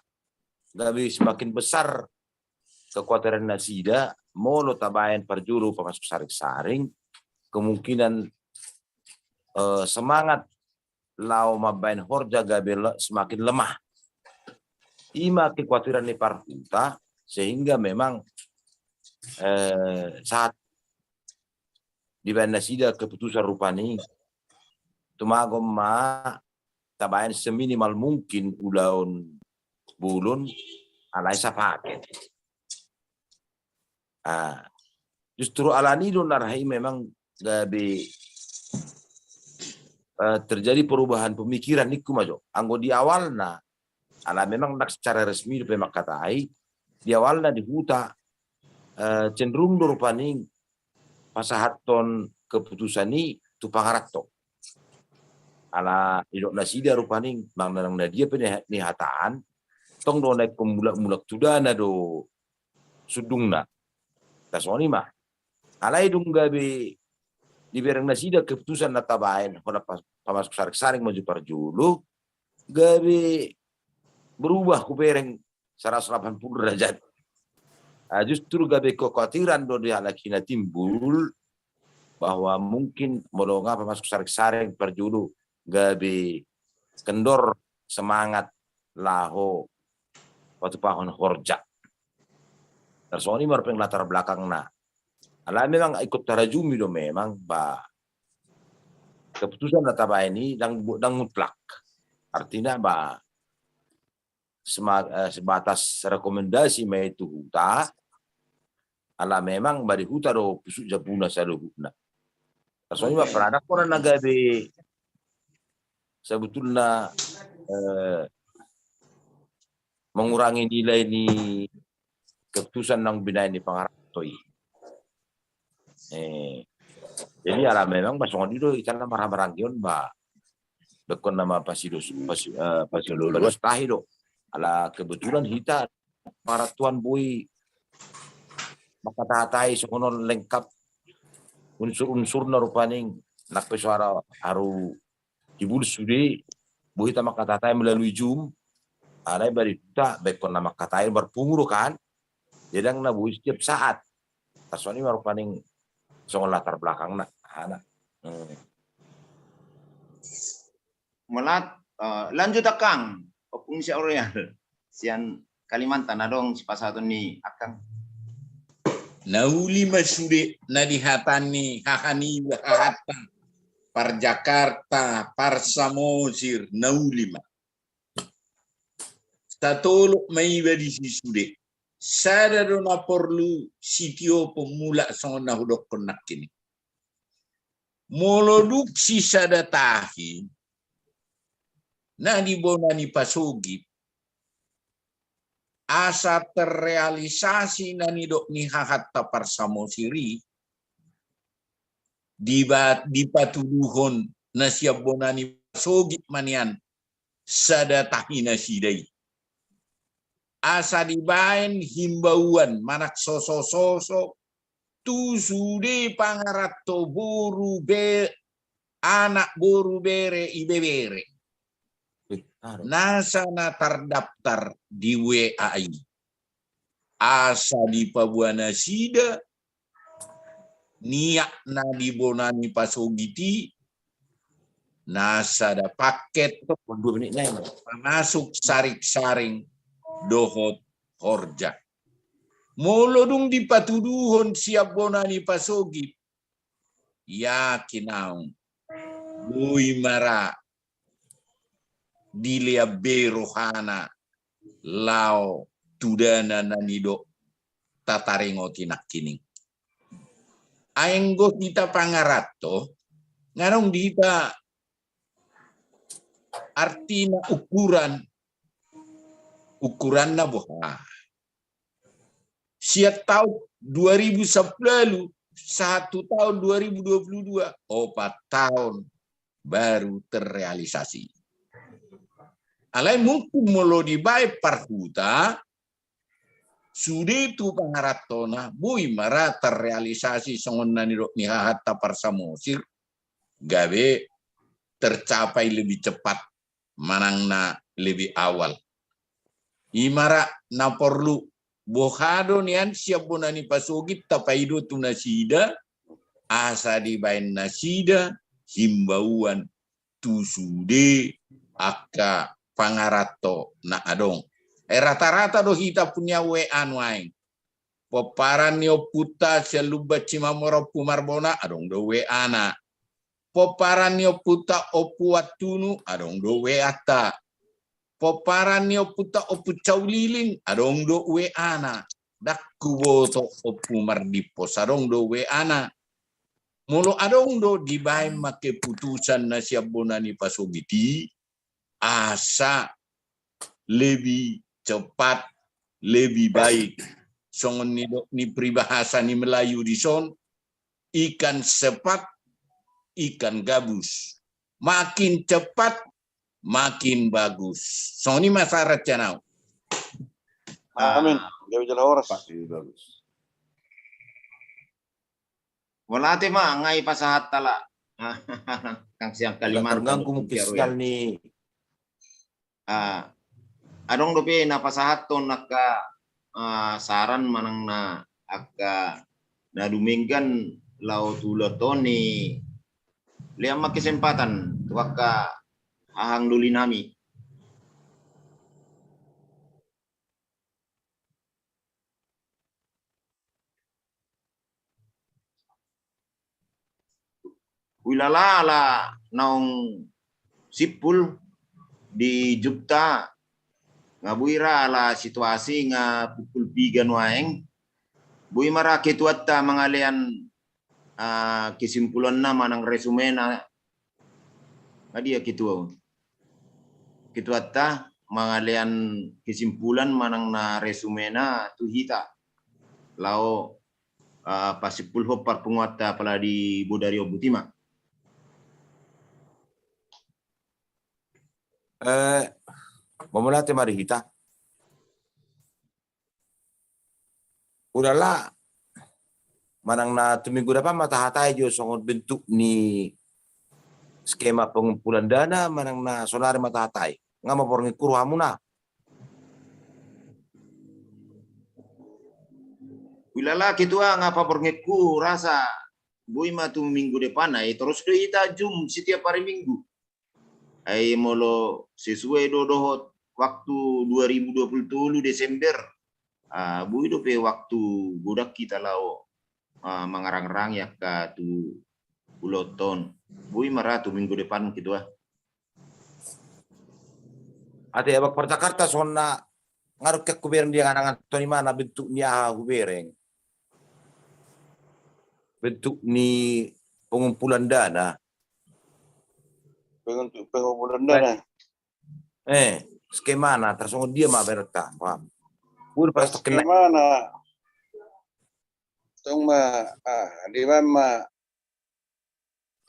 gabe semakin besar kekhawatiran nasida, molo tabaen parjolo pamasuk sarek-sarek, kemungkinan, eh, semangat laho mambaen horja gabe le-, semakin lemah. I ma kekhawatiran ni parhuta, sehingga memang, eh, sahat dibaen nasida keputusan rupani, tumagon ma tabaen seminimal mungkin ulaon bolon, alai sapaket. Ah, justru alani do na ra i memang gabe, eh, terjadi perubahan pemikiran ningku ma jo. Anggo di awalna, ala memang ndang secara resmi dope mangkatai, di awalna di huta, eh, cenderung do rupani pasahathon keputusan i tu pangaranto. Ala didok nasida rupani, manang na dia pe ni, nihataan, tong do na ingkon mulak-mulak tu dana do sundungna. Tarsongon i ma. Alai dung gabe dibereng nasida keputusan na tabaen, holan pa-, pamasuk sariksaring maju parjolo, gabe berubah hubereng seratus delapan puluh derajat. Ah, justru gabe kekhawatiran do di halak i na timbul, bahwa mungkin molo nga pamasuk sariksaring parjolo gabe kendor semangat laho patupahon horja. Tarsongon i ma rupani latar belakangna. Alai memang ingkon tarajumi do memang, ba, keputusan na tabaen i ndang, ndang mutlak. Artina, ba, sema-, eh, sebatas rekomendasi ma i tu huta, ala memang ba di huta do pusuk jabuna saluhutna. Tarsongon i ma, pernah adong hona na gabe sebetulna, eh, mengurangi nilai ni keputusan naung binaen ni pangaranto i. Eh, jadi ala memang ba songon i do hita na marhaha maranggi on, ba, ingkon nama pasidos, pasi-, eh, pasidos tahi do. Ala kebetulan hita pangaranto an boi mangkatahatai songon on lengkap unsur-unsurna rupani, nang pe so haru, haru timbul sude, boi hita mangkatahatai melalui Zoom. Alai ba di huta, ba ingkon na mangkatai marpungu do kan. Jadi ndang na boi setiap saat. Tarsongon i ma rupani songon latar belakangna, hana. Hmm. Mauliate, eh, lanjut Akang, Ompung Syahrial. Sian Kalimantan adong sipasahaton ni Akang. Na uli ma sude na dihatahon ni haha niba, hahanta, par Jakarta, par Samosir, na uli ma. Satolop ma iba disi sude. Sada do na porlu sitiopon mulak songon na hudokkon nangkin i. Molo dung sisada tahi na di bona ni pasogit, asa terrealisasi na nidok ni hahanta par Samosir i, diba-, dipatuduhon na sian bona ni pasogit ma nian sada tahi nasida i. Asa dibaen himbauan manang sosososo tu sude pangaranto boru be-, anak boru bere ibebere. Eh, aro. Nasa na tardaftar di W A i. Asa dipaboa nasida niat na di bona ni pasogit i, na sada paket pamasuk saring-saring dohot horja. Molo dung dipatuduhon sian bona ni pasogit, yakin ahu boi ma ra dilean be rohana laho tu dana na nidok tataringoti nangkining. Ai anggo hita pangaranto, nga adong di hita artina ukuran, ukuranna boha. Sian taon dua ribu sampulu ualu sahat tu taon dua ribu dua puluh dua, opat taon baru terrealisasi. Alai mungkin molo dibaen parhuta, sude tu pangarantona, boi ma ra terrealisasi songon na nidok ni hahanta par Samosir, gabe tercapai lebih cepat manang na lebih awal. I ma ra na porlu, boha do nian sian bona ni pasogit tapaido tu nasida, asa dibaen nasida himbauan tu sude angka pangaranto na adong. Eh, rata-rata do hita punya W A nuaeng. Pomparan ni ompunta sian Lumban Simamora Ompu Marbona, adong do W A-na. Pomparan ni ompunta Ompu Antunu, adong do W A-ta. Pomparan ni ompunta Ompu Cauliling, adong do W A-na. Ndang huboto Ompu Mardimpos, adong do W A-na. Molo adong do, dibaen ma keputusan na sian bona ni pasogit i, asa lebih cepat, lebih baik. Songon nidok ni peribahasa ni Melayu dison, ikan sepat, ikan gabus. Makin cepat, makin bagus. Songon i ma sahat sian au. Amin. Gabe jala horas. Pasti bagus. Mauliate ma, nga i pasahat ala. Kan sian Kalimantan. Terganggu mungkin sinyal ni. Ah, adong dope na pasahathon angka, ah, saran manang na angka na dumenggan laho tu ulaon on i, lehon ma kesempatan tu angka hahang doli nami. Huilala ala naung simpul di jumpa, nga boi ra ala situasi nga pukul piga nuaeng, boi ma ra ketuanta mangalean, ah, kesimpulanna manang resumena. Nga dia ketua? Ketuanta mangalean kesimpulan manang na resumena tu hita. Laho, ah, pasimpulhon parpunguanta apala di bodari on, boti ma. Eh, mauliate ma di hita. Udahlah, manang na tu minggu depan ma tahatai jo songon bentuk ni skema pengumpulan dana, manang na sonari ma tahatai. Nga maborngin kuru hamuna. Ulala, ketua, nga paborngin ku rasa boi ma tu minggu depan, ai torus do hita Zoom setiap hari Minggu. Ai molo sesuai do dohot waktu dua ribu dua puluh tolu Desember, ah, boi dope waktu godang hita laho, ah, mangarangrangi angka tu ulaonta on. Boi ma ra tu minggu depan, ketua. Ate, abang parjakarta songon na ngaruk ke kubereng di angan-angan toni, mana bentuk ni aha hubereng? Bentuk ni pengumpulan dana. Bentuk pengumpulan dana. Eh, skemana, tarsongon dia ma berta, paham? Udah pas tokin skemana. Tong ma, ah, di mana ma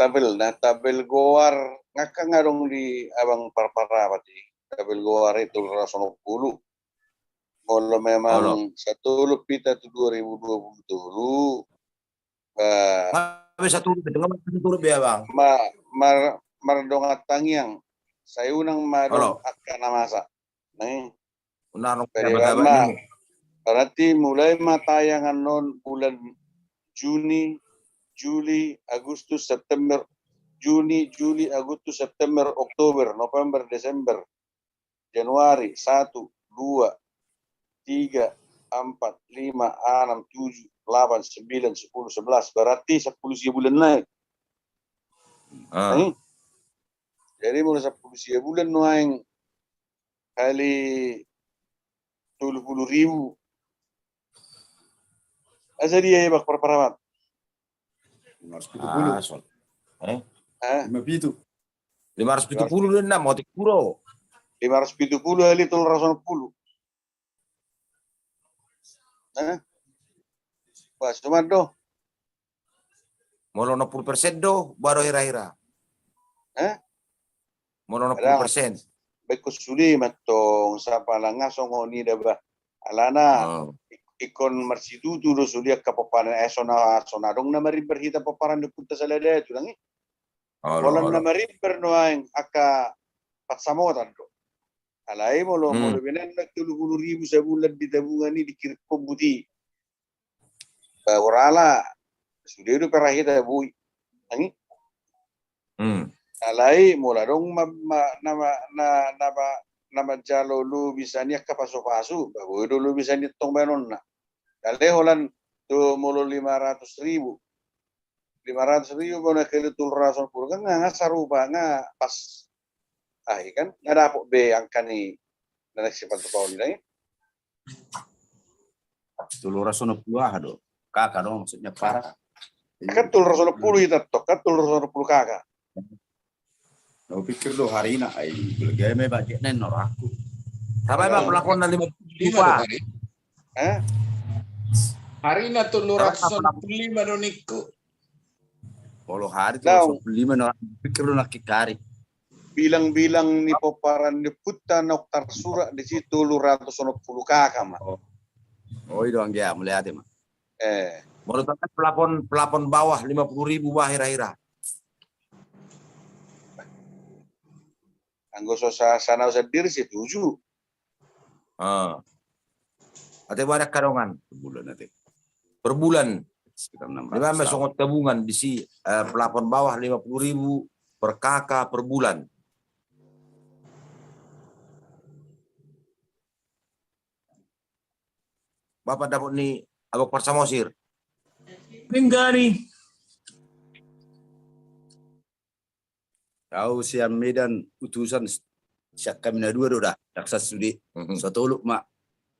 tabel, na tabel goar, nga kan adong di abang parparapat i. Tabel goar i tolu ratus onom pulu. Molo memang satolop hita tu dua ribu dua puluh tolu, ba, ma, bisa turun, bisa turun be, abang. Ma, mar, mardongan tangiang, sai unang ma adong angka na masa. Nah, berarti mulai ma tayangan on bulan Juni, Juli, Agustus, September, Juni, Juli, Agustus, September, Oktober, November, Desember, Januari, satu, dua, tiga, empat, lima, enam, tujuh, delapan, sembilan, sepuluh, sebelas. Berarti sepuluh sia bulan nai. Ah. Jadi molo sepuluh sia bulan nuaeng kali tolu pulu ribu. Asa dia, abang parparapat? Lima ratus pitu pulu. Ah, so. Eh? Lima pitu. Lima ratus pitu pulu do na, mau tikuro. Lima ratus pitu pulu kali tolu ratus onom pulu. Eh? Wah, cuma do. Molo onom pulu persen do, baru hira-hira. Eh? Molo onom pulu persen. Baik, sude mantong, sapa na nga songon i da ba. Alana, oh, ik-, ingkon marsitutu do sude angka pomparan, eh, sona, sona adong na marimbar hita pomparan di punta salada tu nangi. Olo, olo. Na marimbar nuaeng angka pansamotan do. Alai molo, hmm, molo benan na tolu pulu ribu sabulan di tabungan i dikirim pembuti. Ba, urala, sude do pera hita boi. Nangi? Hmm. Alai molo adong ma, ma, na ma, na, na ma, na manjalo lobi sian i angka pasu-pasu, ba, boi do lobi sian i tong baenonna. Alai holan tu molo lima ratus ribu. Lima ratus ribu molo kali tolu ratus onom pulu kan nga, nga sarupa, nga pas. Ah, i kan, nga dapot be angka ni na naeng sipantupaon i. Tolu ratus onom pulu aha do? Kaka do maksudnya, para. Kan tolu ratus onom pulu hita tong, kan tolu ratus onom pulu kaka. Au pikir do harina, ai, belgia me bajet nen norakku. Tamba ma plafonna lima pulu lima do harina. Eh? Harina tolu ratus onom pulu lima do ningku. Olo hari tu, nah, sampulu lima na pikir lu nangkin hari. Bilang-bilang ni pomparan ni ompunta naung tarsurat disi tolu ratus onom pulu K K ma. Oh. Oh, i do anggia, mauliate ma. Eh. Molo tahe plafon, plafon bawah lima puluh ribu bah hira-hira. Anggo so sa-, sanau sandiri setuju. Ah. Ate boha angka dongan? Per bulan ate. Per bulan. Sekitar enam ratus. Di ma songon tabungan disi, eh, plafon bawah lima puluh ribu per K K per bulan. Bapak dapot ni Abang Parsamosir. Pinggani. Au sian Medan utusan sian hami na dua do da, daksa sude. Mhm. Satoluk ma.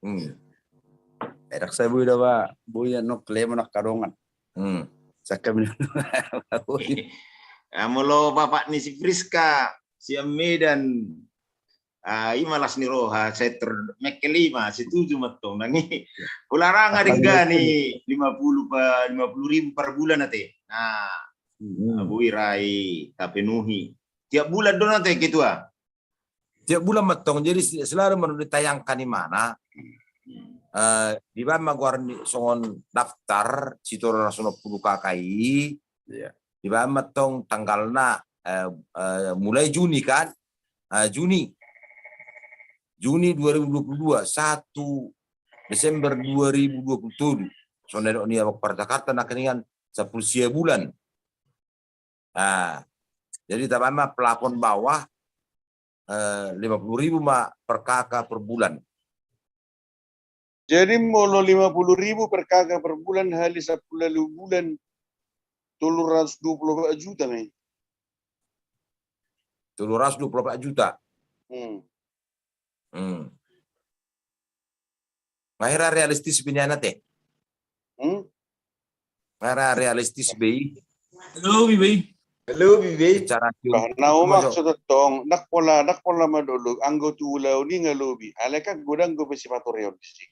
Hmm. Eh, daksa boi da ba, boi annon klemo angka dongan. Hmm. Sian hami na dua boi. Ah, molo bapak ni si Priska sian Medan. Ah, i ma las ni roha, saya ter-, mekkel i ma, setuju ma tong. Nang i, hularang adeng gani lima puluh pa, lima puluh ribu per bulan ate. Nah, hmm, boi ra i tapenuhi. Tiap bulan do na ate, Ketua? Tiap bulan ma tong, jadi si-, selalu menurut ditayangkan di mana. Eh, di ba ma goar ni songon daftar, si tolu ratus onom pulu K K i. Iya. Di ba ma tong tanggalna, eh, eh, mulai Juni kan? Ah, Juni. Juni dua ribu dua puluh dua, satu Desember dua ribu dua puluh tolu. Songon na nidok ni Abang Parjakarta nangkiningan sampulu sia bulan. Ah, jadi taba ma plafon bawah, eh, lima puluh ribu ma per K K per bulan. Jadi molo lima puluh ribu per K K per bulan hali sampulu ualu bulan, tolu ratus dua puluh opat juta ma i. Tolu ratus dua puluh opat juta. Hmm. Hmm. Nga hira realistis be nian ate? Hmm? Nga hira realistis be i? Lobi be i. Lobi be i. Secara bah, na humaksud tong, ndang pola, ndang pola madolok, anggo tu ulaon i nga lobi. Alai kan godang dope sipatoreon disi.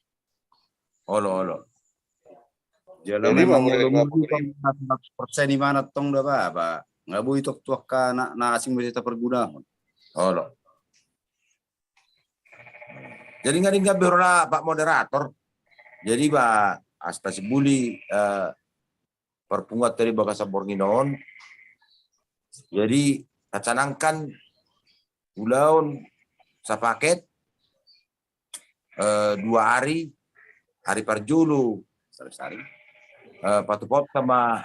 Olo, olo. Jadi molo mulai lima puluh ribu. Seratus persen i mana tong da ba, ba. Nga boi tong tu angka na, na asing be taparguna. Olo. Jadi nga denggan be huroha Pak Moderator. Jadi ba, asa simbuli, eh, parpunguanta di bagasan borngin on. Jadi tacanangkan ulaon sapaket, eh, dua ari, ari parjolo, eh, patupaonta ma,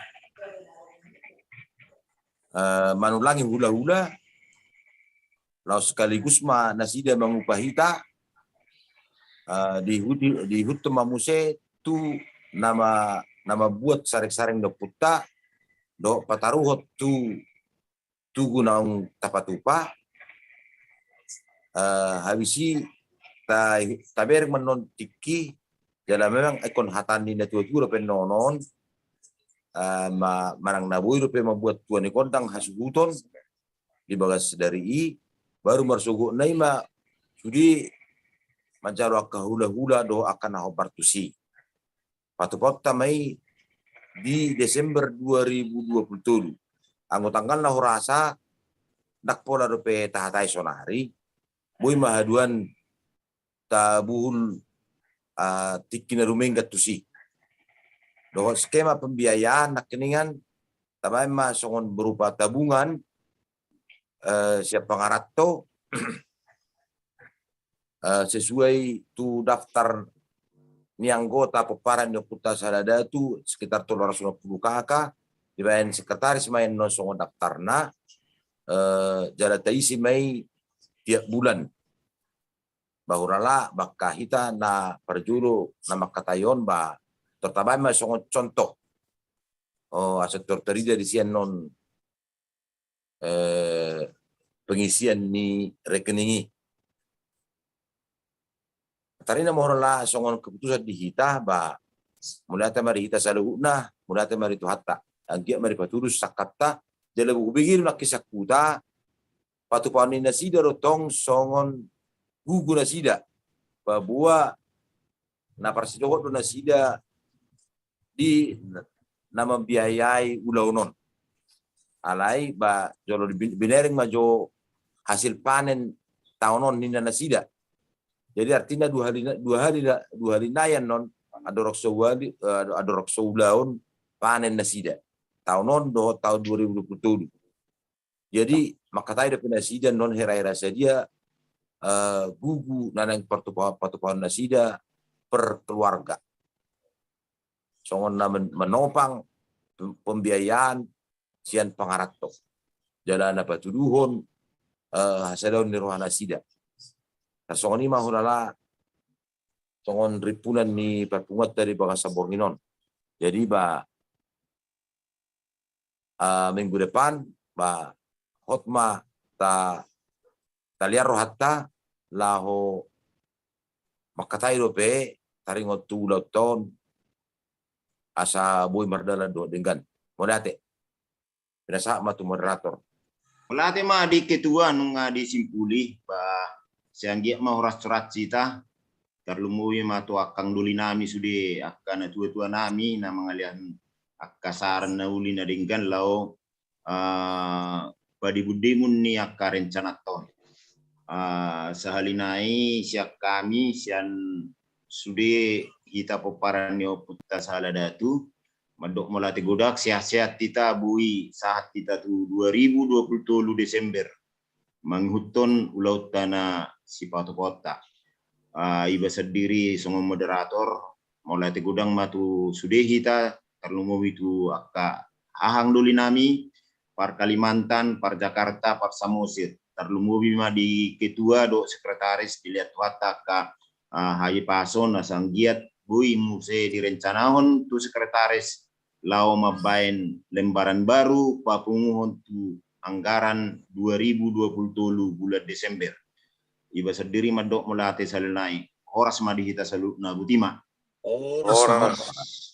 eh, manulangi hula-hula, laos sekaligus ma nasida mangupa hita, eh, diihuti-, diihuthon ma muse tu na ma-, na mambuat sareng-sareng ni ompunta, dohot pataruhon tu tugu naung tapatupa, eh, habis i ta-, tabereng ma annon tingki, jala memang ingkon hata ni natua-tua dope annon, eh, ma-, manang na boi dope mambuat tua ni gondang hasuhuton di bagas sadari i, baru marsogotna i ma sude manjalo angka hula-hula dohot angka na hombar tusi. Patupaonta ma i di Desember dua ribu dua puluh tolu. Anggo tanggalna hurasa ndang pola dope tahatai saonari, boi ma haduan tabuhul, ah, tingki na dumenggan tusi. Dohot skema pembiayaan nangkiningan tabaen ma songon berupa tabungan, eh, sian pangaranto, eh, sesuai tu daftar ni anggota pomparan ni ompunta sada datu sekitar tolu ratus lima puluh K K, dibaen sekretaris ma i annon songon daftarna, eh, jala taisi ma i tiap bulan. Ba hurala, ba angka hita na parjolo na mangkatai on ba, tor tabaen ma songon contoh. Oh, asa tor tarida disi annon eh, pengisian ni rekening i. Tarida ma hurala songon keputusan di hita, ba, mauliate ma di hita saluhutna, mauliate ma di Tuhanta. Anggiat ma dipatulus sangkapta, jala bege do nangkin sangkuta, patupaon ni nasida do tong songon gugu nasida. Paboa na parsidohot do nasida di na mambiayai ulaon on. Alai ba jolo binereng ma jo hasil panen taon on ninna nasida. Jadi artina dua hali dua hali dua hali nai annon, andorang so ulaon panen nasida taon on dohot taon dua ribu dua puluh tolu. Jadi mangkatai dope nasida annon hera-hera sadia gugu na naeng patupaon nasida per keluarga. Songon na menopang pembiayaan sian pangaranto jala na patuduhon hasadaon ni roha nasida. Tarsongon i ma hulala songon rimpunan ni parpunguanta di bagasan borngin on. Jadi ba minggu depan ba hot ma ta taliar rohanta laho mangkatai dope taringot tu ulaonta on asa boi mardalan dohot denggan. Mauliate. Pinasahat ma tu moderator. Mauliate ma di ketua nunga disimpuli ba sai anggiat ma horas-horas hita. Tarlumobi ma tu angka doli nami sude angka natua-tua nami na mangalean angka saran na uli na denggan laho uh, padimun-dimun ni angka rencana on. Uh, sahali nai sian hami sian sude hita pomparan ni ompunta sahala datu mandok mauliate godang, sehat-sehat hita, boi sahat hita tu dua ribu dua puluh tolu Desember mangihuthon ulaonta na sipatupaonta. Uh, iba sandiri songon moderator, mauliate godang ma tu sude hita, tarlumobi tu angka hahang doli nami par Kalimantan, par Jakarta, par Samosir, tarlumobi ma di ketua dohot sekretaris, dilehon Tuhanta angka uh, hahipason asa anggiat boi muse direncanahon tu sekretaris laho mambaen lembaran baru papunguhon tu anggaran dua ribu dua puluh tolu bulan Desember. Iba sandiri mandok mauliate sahali nai, horas ma di hita saluhutna. Boti ma. Horas.